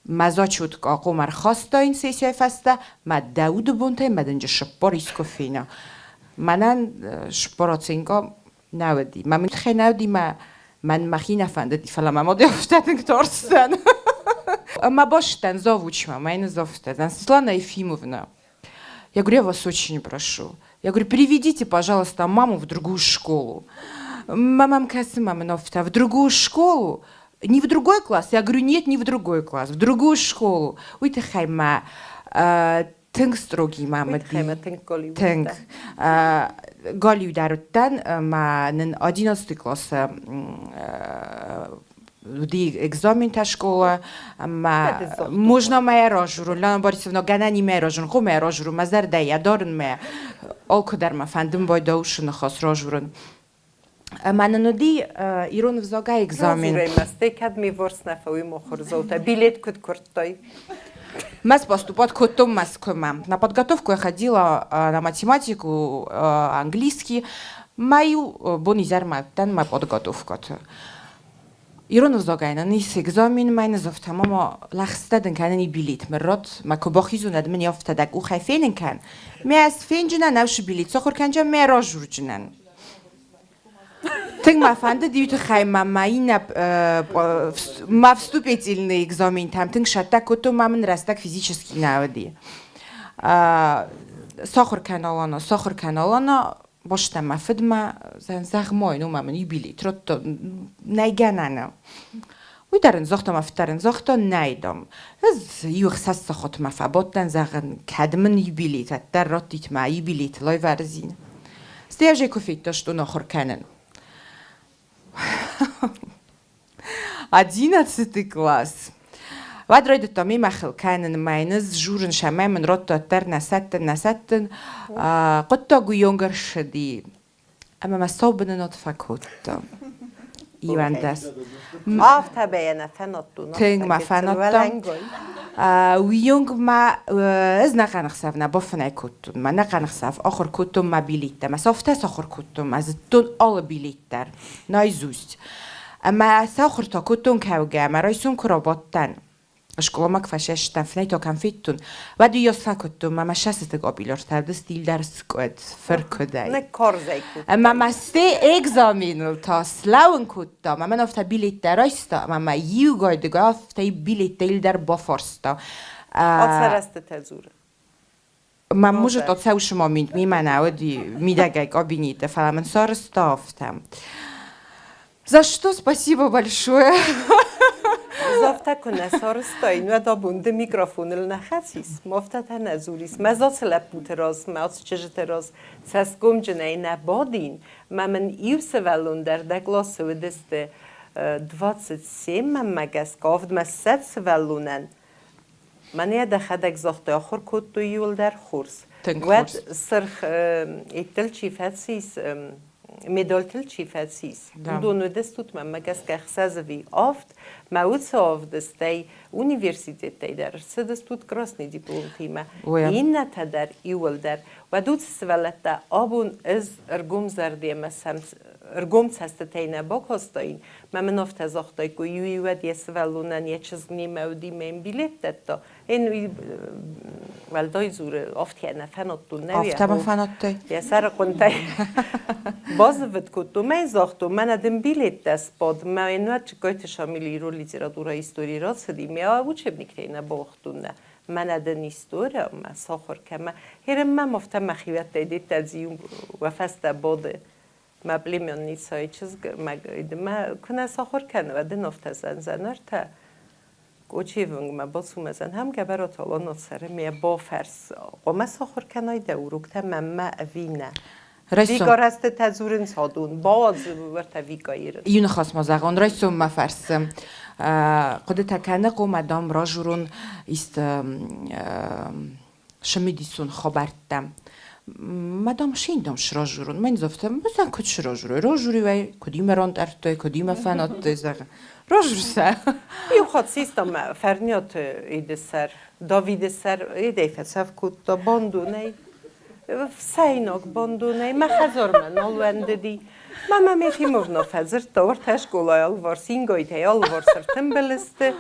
мӕ зачеткӕ хъом ӕрхастаин сессияйы фӕстӕ, мӕ дӕ уды бонтӕй мӕ дынджы сыппор искуы фена. Мӕнӕн сыппор оценка нӕ уыди. Мӕ мын тыххӕй нӕ уыди, мӕ мӕн мӕхи нӕ фӕндыди, фӕлӕ мӕ мад афтӕ тынг тарстӕн. Мӕ бастӕн завучмӕ, мӕ йын завтӕ, Светлана Ефимовна, я говорю, я вас очень прошу. Я говорю, переведите, пожалуйста, маму в другую школу. Мамам кӕсы мамын афтӕ, в другую школу, не в другой класс. Я говорю, нет, не в другой класс, в другую школу. Уый тыххӕй мӕ тынг строгий мӕ уыди. Тынг. Галиу дӕр уыдтӕн, мӕ нын одиннадцатый классы уыди экзаментӕ школа, ӕмӕ можно мӕ разурын, Лена Борисовна, гӕнӕн и мӕ разурын, хо мӕ разурын, мӕ зӕрдӕйӕ дарын мӕ, алкуыдӕр мӕ фӕндын байдаусы ныхас разурын. Ӕмӕ нын уыди ирон ӕвзагӕй экзамен. Разурӕй ма, стӕй кӕд ме ворс нӕ фӕуй мохурдзаутӕ, билет куыд куырдтай? Мӕ поступать кодтон Мӕскуымӕ. На подготовку я ходила на математику, английский. Мӕ-иу бон изӕрмӕ уыдтӕн мӕ подготовкӕты. Ирон ӕвзагӕй нын ис экзамен, мӕ нызӕфтӕ мама лӕгъстӕ дын кӕнын и билет мӕ рот, мӕ куы бахизон, мын афтӕ дӕ къухӕй фенын кӕн. Мӕ ӕз фенджынӕн, ӕвсы билет сахуыр кӕнджын, мӕ разурджынӕн. Тынг мӕ фӕндыд иу тыххӕй ма мӕ иннӕ мӕ вступительный экзаментӕм тынг сӕттӕ кодтон, ма мын рӕстӕг физически нӕ уыди. Сахуыр кӕн, Алана, сахуыр кӕн, Алана, бостӕ мӕ фыдмӕ, зӕгъ-ма йын, уымӕ мын юбилей радта, нӕй гӕнӕн. Уый дӕр ын загъта, мӕ фыд дӕр ын загъта, нӕй, дам. Ӕз иу ӕхсӕз сахатмӕ фӕбадтӕн, зӕгъын, кӕд мын юбилей дӕр раттит, мӕ юбилейтыл ӕвӕрдзин. Стӕй ӕз ӕй куы федтастон ахуыр кӕнын. Одиннадцатый класс. Уӕд райдыдта мемӕ хыл кӕнын, мӕ журын сӕмӕ мын радта дӕр нӕ сӕттын, нӕ сӕттын. Хъуыддаг уыйонг ӕрцыди, ӕмӕ мӕ сау бынынот фӕкодта. 21. Афтӕ бӕйӕнӕ фӕнадтон. Тынг ма фӕнадтон. Уыйонг ма ӕз нӕхъӕн ӕхсӕв нӕ бафынӕй кодтон. Ма нӕхъӕн ӕхсӕв ахуыр кодтон мӕ билеттӕ. Мӕ сӕфтӕ сахуыр кодтон, ма зыдтон алы билет дӕр наизусть. Ӕмӕ сахуыр та кодтон кӕугӕ, ӕмӕ райсом куы рабадтӕн, скъоламӕ куы фӕсӕстӕн, фынӕй та кӕм федтон, уӕд уыйас фӕкодтон, мӕ мӕ сӕсытыг абилортӕ, стил дӕр скъуыд, фыркуыдӕй. Карзӕй кодтай. Ӕмӕ мӕ сте экзаменыл та слӕууын кодта, мӕ мӕн афтӕ билеттӕ райста, ӕмӕ мӕ иугай-дыгай афтӕ билеттӕ дӕр бафарста. Ацарӕзтытӕ дзуры. Мӕ может ацӕусы момент мимӕ нӕ уыди мидӕгӕй кабинеты, фӕлӕ мын сарӕзта афтӕ. За что спасибо большое. Завтра куы нӕ сарӕзтай, уӕд абон ды микрофоныл нӕ хӕцис, афтӕ та нӕ дзурис. Мӕ ацы лӕппуты раз, мӕ ацы чызджыты раз цӕсгомджынӕй нӕ бадин, мӕ мын иу сывӕллон дӕр дӕ къласы уыдысты 27 мӕнмӕ гӕсгӕ авдмӕ 20 сывӕллонӕн. Мӕнӕ дӕхӕдӕг загътай, ахуыр кодтой иуылдӕр хорз. Тынг Уӕд хорз. сырх иттыл чи фӕцис, медальтыл чи фӕцис, уыдон уыдыстут мӕнмӕ гӕсгӕ ӕхсӕзӕви авд, мӕ уыцы авды стӕй университеттӕй дӕр ӕрцыдыстут красный дипломтимӕ, иннӕтӕ дӕр иуылдӕр. Уӕд уыцы сывӕллӕттӕ абон ӕз ӕргомзӕрдемӕ сӕм ӕргом цӕстытӕй нӕ бакастаин, Мӕ мын афтӕ загътай, ку иу-иуӕд йӕ сывӕллонӕн йӕ чызг немӕ уыди, мӕ йын билет дӕтта. Ен уый уӕлдай дзуры, афтӕ нӕ фӕнадтон, нӕ Афтӕ ма фӕнадтай? Йӕ сӕры хъуынтӕй базывыд кодтон, мӕ йын загътон, мӕнӕ дын билеттӕ сбад, мӕ йын уӕд Чыккойты Шамилы ирон литературӕйы истори рацыди, мӕ учебниктӕй нӕ бауагътон, нӕ. Мӕнӕ дын история, мӕ сахуыр кӕ, мӕ херем мӕм афтӕ мӕхиуӕттӕй деттӕ дзиу уӕ фӕстӕ бады. Мӕ племянницӕйы чызг мӕ куы нӕ сахуыр кӕны, уӕд ын афтӕ зӕндзӕн ӕртӕ Кочевынгмӕ бацумӕзӕн хӕм гӕбӕротолоно цӕры ме бофӕрс. Хъуамӕ сахуыр кӕнай дӕ уроктӕ мӕнмӕ ӕви нӕ? Райсом. Вика рӕстытӕ дзурынц адон, бауадз уӕртӕ Викайы. Иу ныхас ма зӕгъон, райсом мӕ фӕрсы. Хъуыдытӕ кӕны, хъуамӕ дам ражурон ист цымыдисон хабӕрттӕ. Мадам шиндам сразурун. Мӕн зафта, мӕзӕн куд сразуруй? Разуруй, куд имӕ рандӕрдтай, куд имӕ фӕнадтай, зӕгъ. Разурсӕ. Иу хатт систам Фӕрниаты идесӕр, Давиды сӕр идей фӕцӕф кодта бандонӕй. Фсӕйнаг бандонӕй мӕ хӕдзармӕ нал уӕндыди. Мамӕ Ефимовна фӕдзырдта, уӕртӕ скъолайы алыварс ингойтӕй алыварс ӕртымбыл сты.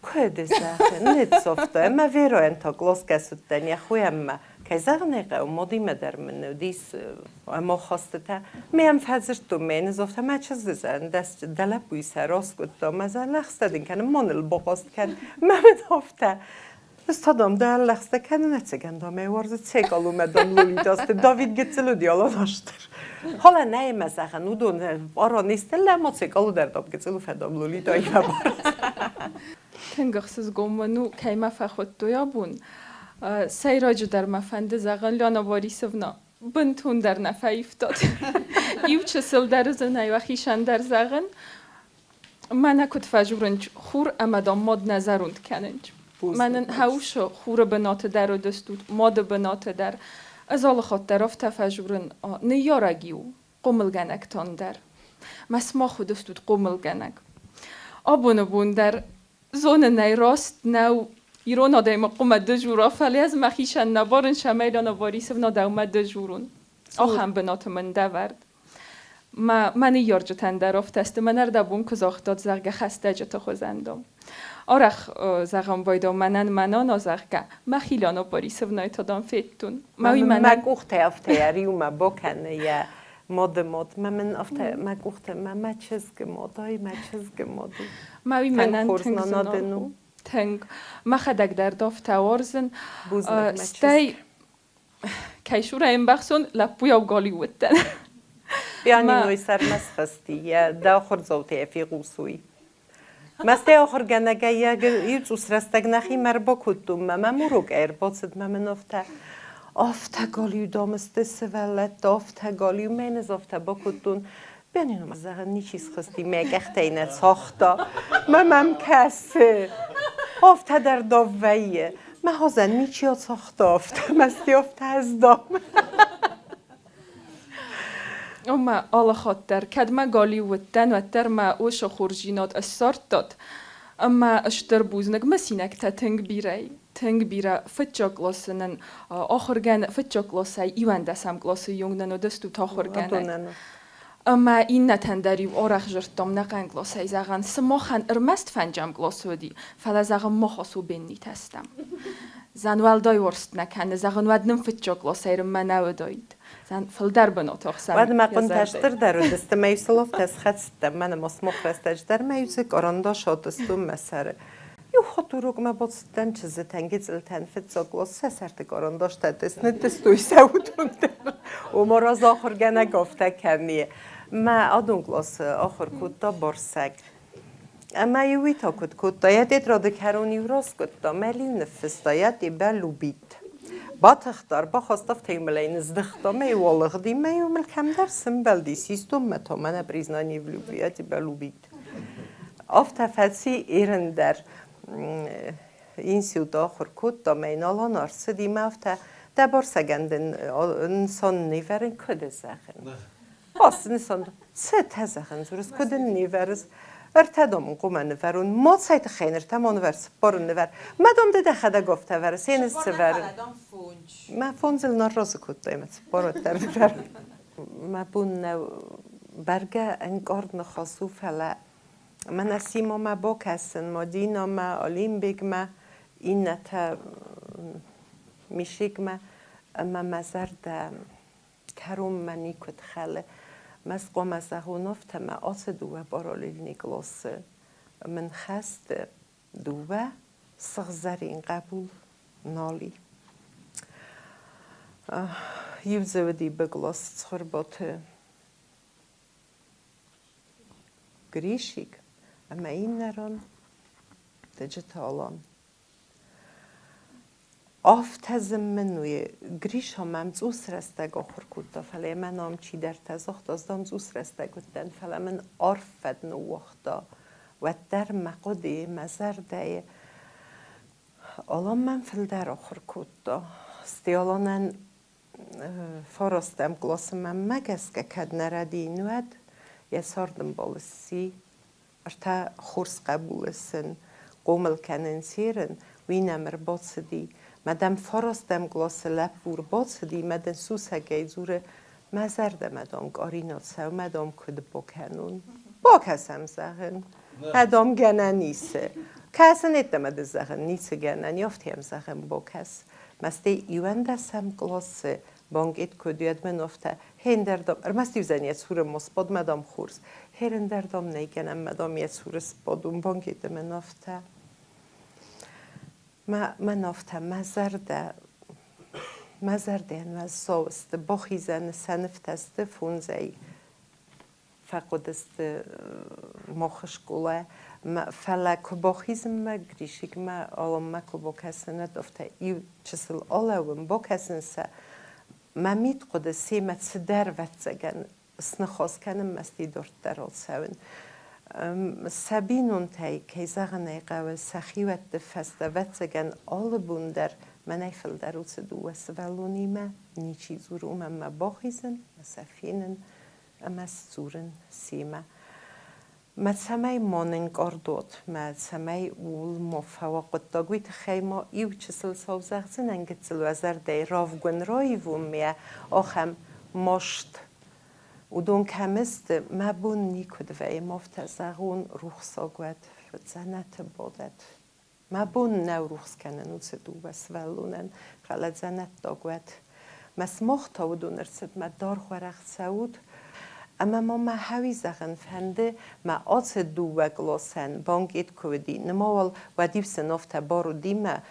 Куыд зӕгъын, ныццавта, ӕмӕ Веройӕн та къласгӕс уыдтӕн йӕ хойӕммӕ. Кӕй зӕгъын ӕй хъӕуы, мадимӕ дӕр мын уыдис ӕмахастытӕ. Ме йӕм фӕдзырдтон, ме йын загъта, мӕ чызджы зӕгъын, дӕ лӕппуйы сӕр аскъуыдта, мӕ зӕгъын, лӕгъстӕ дын кӕнын, ма ныл бахъаст кӕн. Мӕ мын афтӕ, ӕз та, дам, дӕ лӕгъстӕ кӕнын, ӕцӕгӕн, дам, ӕй уарзы Цекалумӕ, дам, Лолитасты Давид гыццыл уыди аланастыр. Фӕлӕ нӕ ӕмӕ зӕгъын, уыдон аранисты лӕма Цекалу дӕр, дам, гыццыл у, фӕдам Лолитаимӕ Тынг ӕхсызгон мын у, кӕй мӕ фӕхуыдтой абон. Сӕйраджыдӕр мӕ фӕнды зӕгъын, Лиана Борисовна, бынтондӕр нӕ фӕивтат. Иу чысыл дӕр зынӕй уӕхицӕн дӕр зӕгъын, Мӕнӕ куыд фӕжурынч, хур ӕмӕ дам мад нӕ зӕронд кӕнынч. Мӕнӕн хӕусы хуры бынаты дӕр уыдыстут, мады бынаты дӕр. Ӕз алыхатт дӕр афтӕ фӕжурын, ныййарӕг-иу, хъомылгӕнӕгтӕн дӕр. Мӕ сымах уыдыстут хъомылгӕнӕг. Абоны бон дӕр зонын ӕй раст нӕу ирон адӕмы хъуымӕ дызура, фӕлӕ ӕз мӕхицӕн нӕ барын, цӕмӕй Лана Борисовна дӕумӕ дызурон. Ахӕм бынаты мын дӕвӕрд. Мӕ ныййарджытӕн дӕр афтӕ сты, мӕн ӕрдӕбон куы загътат, зӕгъгӕ, хӕстӕджыты хуызӕн дам. Арӕх зӕгъын байдом мӕнӕн мӕ нана, зӕгъгӕ, мӕхи Лана Борисовнайы та дам федтон. Мӕ уый мӕнӕн... Мӕ къухтӕ афтӕ йӕ риумӕ бакӕны йӕ мады мад. Мӕ мын афтӕ мӕ къухтӕ мӕ мӕ чызгы мад, ай мӕ чызгы мад у. Мӕ уый мӕнӕн тынг зынаргъ у. Тынг. Мӕхӕдӕг дӕр афтӕ уарзын. Бузныг, мӕ чызг. Стӕй кӕй сурӕй ӕмбӕхсон, лӕппуйау галиу уыдтӕн. Пианинойы сӕрмӕ схызти, йӕ дӕ ахуырдзаутӕ фехъусой. Мӕстӕй ахуыргӕнӕгӕй йӕ иу цъус рӕстӕг нӕхимӕ ӕрбакодтон, мӕ мӕм урок ӕрбацыд, мӕ мын афтӕ афтӕ галиу дамысты сывӕллӕттӕ, афтӕ галиу, мӕн ӕз афтӕ бакодтон. Пианино зӕгъын, ничи схызти, мӕ къӕхтӕй нӕ цагъта, мӕ мӕм кӕсы. Афтӕ дӕр дав вӕййы. Мӕ хозӕн ничи ацагъта, афтӕ мӕсти, афтӕ ӕз дам. Ӕмӕ алы хатт дӕр, кӕд мӕ галиу уыдтӕн, уӕддӕр мӕ уыцы хорздзинад ссардтат. Ӕмӕ стыр бузныг мысинӕгтӕ тынг бирӕ, тынг бирӕ. Фыццаг къласы нын ахуыргӕнӕг, фыццаг къласӕй иуӕндӕсӕм къласы онг нын уыдыстут ахуыргӕнӕг. Ӕмӕ иннӕтӕн дӕр-иу арӕх дзырдтам нӕхъӕн къласӕй, зӕгъӕн, сымахӕн ӕрмӕст фӕнджӕм къласы уыди, фӕлӕ, зӕгъын, мах особеннитӕ стӕм. Зӕн уӕлдай уарзт нӕ кӕны, зӕгъын, уӕд нын фыццаг къласӕй рынмӕ нӕ уыдаид. Зӕн фылдӕр бынаты ӕхсӕн. Уӕд мӕ хъуынтӕ стырдӕр уыдысты, мӕ иу сыловтӕ схӕцыдтӕн, мӕнӕ ма смох рӕстӕджы дӕр мӕ иу дзы къарандаш атъыстон мӕ сӕры. Иу хатт урокмӕ бацыдтӕн чызджытӕн, гыццылтӕн фыццаг класс сӕ сӕрты къарандастӕ ныттыстой сӕ уыдон дӕр. Ома разахуыргӕнӕг афтӕ кӕны. Мӕ адон къласы ахуыр кодта Барсӕг. Ӕмӕ-иу уый та куыд кодта? Йӕ тетрады кӕрон-иу раскъуыдта, мӕл-иу ныффыста, йӕ тебӕ любит. Батыхта, ӕрбахаста, афтӕ-иу мыл ӕй ныздыхта, мӕ-иу алыгъди, мӕ-иу мыл кӕмдӕр сымбӕлди, систон мӕ та мӕнӕ признание в любви, я тебя любит. Афтӕ фӕци Ирын дӕр. Институт ахуыр кодта, мӕ йын Алан ӕрцыди, мӕ афтӕ дӕ барсӕгӕн дын нысан нывӕрын куыд зӕгъын. Ацы нысан цытӕ зӕгъын дзурыс, куыд ын нывӕрыс? Ӕртӕ домын хъуымӕ нывӕрон, ма цӕй тыххӕй ныр ма нывӕр, цыппар нывӕр. Мӕ дам ды дӕхӕдӕг афтӕ вӕрыс, ен цы вӕрын. Мӕ фондзыл нӕ разы кодтай, мӕ цыппар уӕддӕр нывӕр. Мӕ бон нӕу бӕргӕ ӕнкъард ныхас у, фӕлӕ мӕнӕ Симомӕ бакӕсын, Мадинамӕ, Олимбегмӕ, иннӕтӕ Мишикмӕ, ӕмӕ мӕ зӕрдӕ кӕронмӕ никуыд хӕлы. Мӕ хъуамӕ зӕгъон афтӕ, мӕ ацы дыууӕ параллельный къласы мын хӕсты дыууӕ сыгъзӕрин хъӕбул нал и. Иу дзы уыди Беглас Цхуырбаты Гришик ӕмӕ иннӕ ран Тыджыты Алан. Афтӕ дзы мын у, Гриша мӕм цъус рӕстӕг ахуыр кодта, фӕлӕ мӕ ном чидӕртӕ загъта, ӕз дам цъус рӕстӕг уыдтӕн, фӕлӕ мын арф фӕд ныууагъта. Уӕддӕр мӕ хъуыдыйы, мӕ зӕрдӕйы Алан мӕм фылдӕр ахуыр кодта. Стӕй Аланӕн фарастӕм къласы мӕнмӕ гӕсгӕ кӕд нӕ рӕдийын, уӕд йӕ цардӕмбал сси ӕртӕ хорз хъӕбулы сын хъомыл кӕнын серын, уый нӕм ӕрбацыди. Мадам фарастӕм къласы лӕппу ӕрбацыди, мӕ дын сусӕгӕй дзуры, мӕ зӕрдӕмӕ, дам, Къарина цӕумӕ, дам, куыд бакӕнон? Бакӕсӕм, зӕгъын. Дам, гӕнӕн ницы. Кӕсын йеддӕмӕ ды зӕгъын, ницы гӕнӕн, афтӕ йӕм зӕгъын, бакӕс. Мӕстӕй иуӕндӕсӕм къласы банкет куыд уӕд мын афтӕ, хендӕр, дам, ӕрмӕст иудзӕн йӕ цуры ма сбад, мадам хорз. Херендӕр, дам, нӕй гӕнӕн, мадам йӕ цуры сбадон банкеты мын афтӕ. Мӕн афтӕ мӕ зӕрдӕ, мӕ зӕрдӕйӕн уӕззау сты, бахизӕны сӕ нывтӕ сты фондзӕй фӕхъуыдысты мохы скъола, фӕлӕ куы бахизынмӕ Гришикмӕ, Аланмӕ куы бакӕсын, уӕд афтӕ иу чысыл алӕууын, бакӕсын сӕ, мӕ мидхъуыды семӕ цыдӕр, ӕвӕццӕгӕн, сныхас кӕнын мӕ стӕй дарддӕр ацӕуын. Сӕ бинонтӕй, кӕй зӕгъын ӕй хъӕуы, сӕ хиуӕтты фӕстӕ, ӕвӕццӕгӕн, алы бон дӕр мӕнӕй фылдӕр уыцы дыууӕ сывӕллонимӕ ничи дзуры, уымӕн мӕ бахизын, мӕ сӕ фенын ӕмӕ сдзурын семӕ. Мӕ цӕмӕй ма нынкъард уат, мӕ цӕмӕй ууыл ма фӕуа хъуыддаг, уый тыххӕй ма иу чысыл сау зӕгъдзынӕн гыццыл уӕ зӕрдӕйы равгуын раивон ме ахӕм маст. Уыдон кӕм сты, мӕ бон никуыд вӕййы, ма афтӕ зӕгъон, рухсаг уӕд, дзӕнӕты бадӕд. Мӕ бон нӕу рухс кӕнын уыцы дыууӕ сывӕллонӕн, фӕлӕ дзӕнӕттаг уӕд. Мӕ сымах та уыдон ӕрцыдмӕ даргъ-уӕрӕх цӕут, ӕмӕ ма мӕ хӕуи зӕгъын фӕнды, мӕ ацы дыууӕ къласӕн банкет куы уыди, нымауал, уӕд-иу сын афтӕ бар уыди мӕ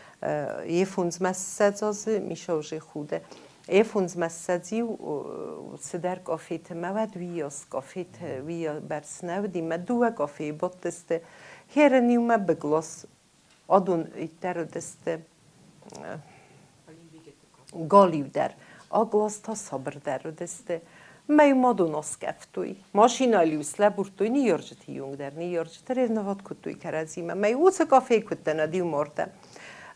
йе фондзмӕ ссӕдз азы Мишаужи худы. Йе фондзмӕ ссӕдз-иу цыдӕр къафеты, мӕ уӕд уыйас къафеты уыйас бӕрц нӕ уыди, мӕ дыууӕ къафейы бадтысты. Хӕрын-иу мӕ быглас адон иттӕр уыдысты галиу дӕр, а глаз та сабырдӕр уыдысты. Мӕ мадон аскъӕфтой. Машинӕйыл-иу слӕбурдтой ныййарджыты онг дӕр. Ныййарджытӕ ревноват кодтой кӕрӕдзимӕ. Мӕ уыцы кафейы куыдтӕн ӕд иу мортӕ.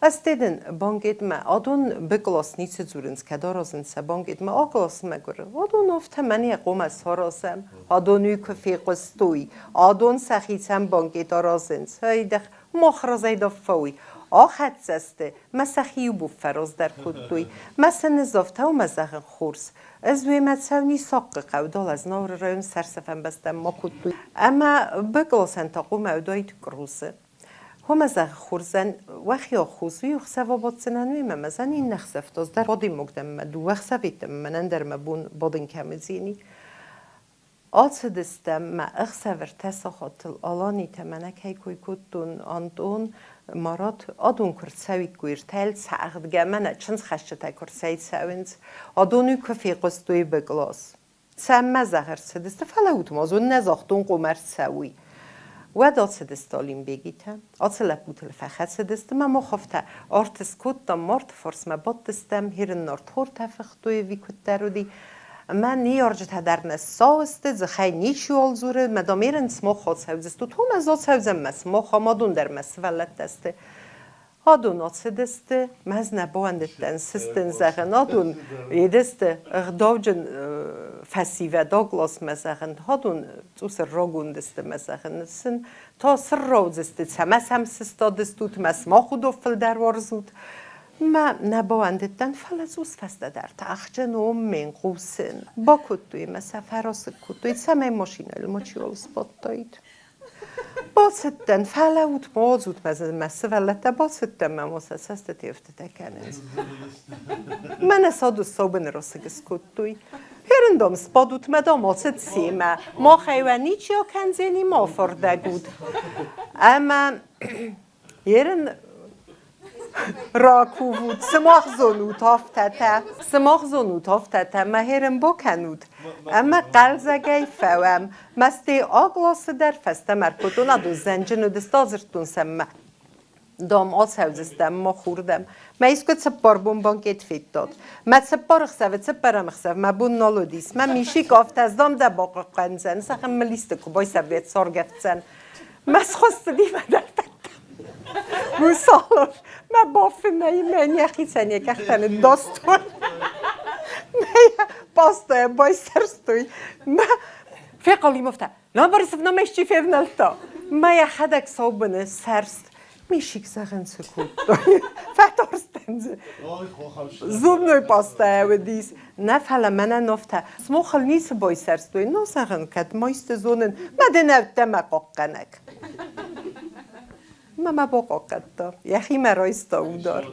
Ӕз дын банкетмӕ адон Б кълас ницы дзурынц, кӕд аразынц сӕ банкетмӕ А кълас мӕгуыр. Адон афтӕ мӕн йӕ хъомӕ саразӕм. Адон уый куы фехъуыстой, адон сӕхицӕн банкет аразынц. Ӕйдӕх, мах разӕй дӕр фӕуй. Ахӕццӕ сты, мӕ сӕхи иу бон фӕраздӕр кодтой. Мӕ сын ныдзӕвта ӕмӕ зӕгъын хорз. Ӕз уемӕ цӕуын Исахъхъы хъӕу, дӕлӕ Знауыры район сӕрсӕфӕн бӕстӕм ма кодтой. Ӕмӕ Б къласӕн та хъуамӕ уыдаид Кърусы. Хомӕ зӕгъы хорзӕн, уӕхи аххос уый ӕхсӕв абаддзынӕн уемӕ, мӕзӕн иннӕ хсӕв та ӕз дӕр адӕймаг дӕн мӕ дыууӕ хсӕветӕм мӕнӕн дӕр мӕ бон бадын кӕм уыдзӕни. Ацыдыстӕм мӕ ӕхсӕв ӕртӕ сахатыл Аланитӕ мӕнӕ кӕй кой кодтон, Антъон, Марат, адон куы рцӕуиккой ӕртӕйыл цӕгъдгӕ, мӕнӕ чындзхӕсджытӕ куы рцӕйцӕуынц, адон уый куы фехъуыстой Б-кълас. Цӕмӕ зӕгъ ӕрцыдысты, фӕлӕуут ма, зон нӕ загътон къом ӕрцӕуй. Уӕд ацыдысты Алимбегитӕ, ацы лӕппутыл фӕхӕцыдысты мӕ мах афтӕ арт скодтам, марты фарсмӕ бадтыстӕм, хирын нартхортӕ фыхтой ӕви куыддӕр уыди. Мӕ ныййарджытӕ дӕр нӕ ссӕуысты, дзыхӕй ничиуал дзуры, мӕ дам ерын сымах ацӕудзыстут, уым ӕз ацӕудзӕн мӕ сымах амадон дӕр мӕ сывӕллӕттӕ сты. Адон ацыдысты, мӕ ӕз нӕ бауӕндыдтӕн сыстын зӕгъын, адон едысты ӕгъдауджын фӕсивӕд агласмӕ зӕгъын, адон цъус ӕррагондысты мӕ зӕгъын, сын та сырраудзысты, цӕмӕ сӕм сыстадыстут, мӕ сымах уыдон фылдӕр уарзут. Мӕ нӕ бауӕндыдтӕн, фӕлӕ цъус фӕстӕдӕр та ахджын оммен хъусын. Бакодтой мӕ сӕ фӕрасыг кодтой, цӕмӕй машинӕйыл мачиуал сбадтаид. Бацыдтӕн, фӕлӕуут, мадзут мӕ, мӕ сывӕллӕттӕ, бацыдтӕн мӕ ма сӕ цӕстыты ӕфтытӕ кӕнынц. Мӕнӕ саду саубыны расыг скодтой. Херындом сбадут мӕ дам ацыд семӕ. Махӕй уӕ ничи акӕндзӕни, ма афардӕг ут. Ӕмӕ ерын ракувут, сымах зонут афтӕтӕ, сымах зонут афтӕтӕ, мӕ херын бакӕнут. Ӕмӕ хъӕлдзӕгӕй фӕуӕм. Мӕстӕй агласы дӕр фӕстӕмӕ ӕркодтон, адон зӕнджын уыдысты, адзырдтон сӕм мӕ дам ацӕудзыстӕм мах уырдӕм. Мӕ искуы цыппар бон банкет федтат. Мӕ цыппар ӕхсӕвы цыппӕрӕм ӕхсӕв мӕ бон нал уыдис. Мӕ мисик афтӕ дам дӕ бахъахъхъӕндзӕн, сӕхӕм мыл исты куы байсӕрдет царгӕфтдзӕн. Мӕ схуыссыди мӕ дӕр Мусалов, мӕ бафынӕй мӕ йӕхицӕн йӕ къӕхтӕ ныддастой. Мӕ йӕ пастӕйӕ байсӕрстой. Мӕ фехъал им афтӕ, Лена Борисовна мӕ исчи февнӕлдта. Мӕ йӕхӕдӕг саубыны сӕрст Мишик зӕгъын цы кодтой? Фӕтарстӕн дзы. Зубной пастӕ уыдис. Нӕ фӕлӕ мӕнӕн афтӕ. Смохыл ницы байсӕрстой. Но зӕгъын, кӕд ма исты зонын, мӕ дын ӕвдтӕ мӕ хъахъхъӕнӕг. Мӕ мӕ бахъахъхъӕдта. Йӕхимӕ райста удар.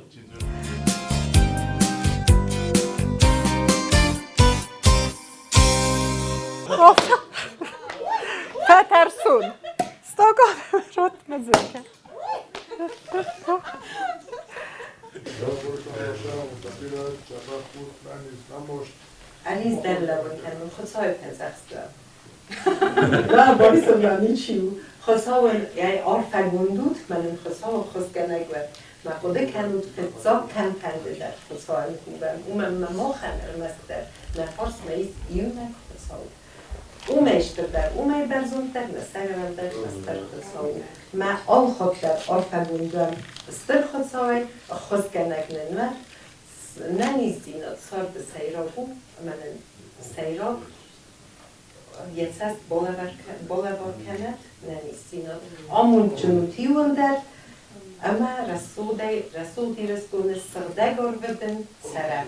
Фӕтӕрсон. Стокон ротмӕ дзырдта. Ӕниз дӕр лӕууын кӕнын Хуыцауы фӕдзӕхстуӕ. Борисовна ничи у. Хуыцауӕн ӕй арфӕгонд ут, мӕнӕн Хуыцауы ӕххуысгӕнӕг уӕд. Мӕ хъуыды кӕнут, фыццаг кӕм фӕнды дӕр Хуыцауӕн кувӕм, уымӕн мӕ махӕн ӕрмӕстдӕр нӕ фарсмӕ ис иунӕг Хуыцау. Уымӕй стырдӕр, уымӕй бӕрзонддӕр нӕ сӕрӕндӕр нӕ Стыр Хуыцау у. Мӕ алхатт дӕр арфӕгонд уӕм Стыр Хуыцауӕй, ӕххуысгӕнӕг нын уӕд, нӕниздзинад царды сӕйраг у ӕмӕ нын сӕйраг йӕ цӕст балӕвар кӕнӕд нӕниздзинад. Амондджын ут иуылдӕр ӕмӕ рӕсугъдӕй рӕсугъд Ирыстоны сыгъдӕг арвы бын цӕрӕм.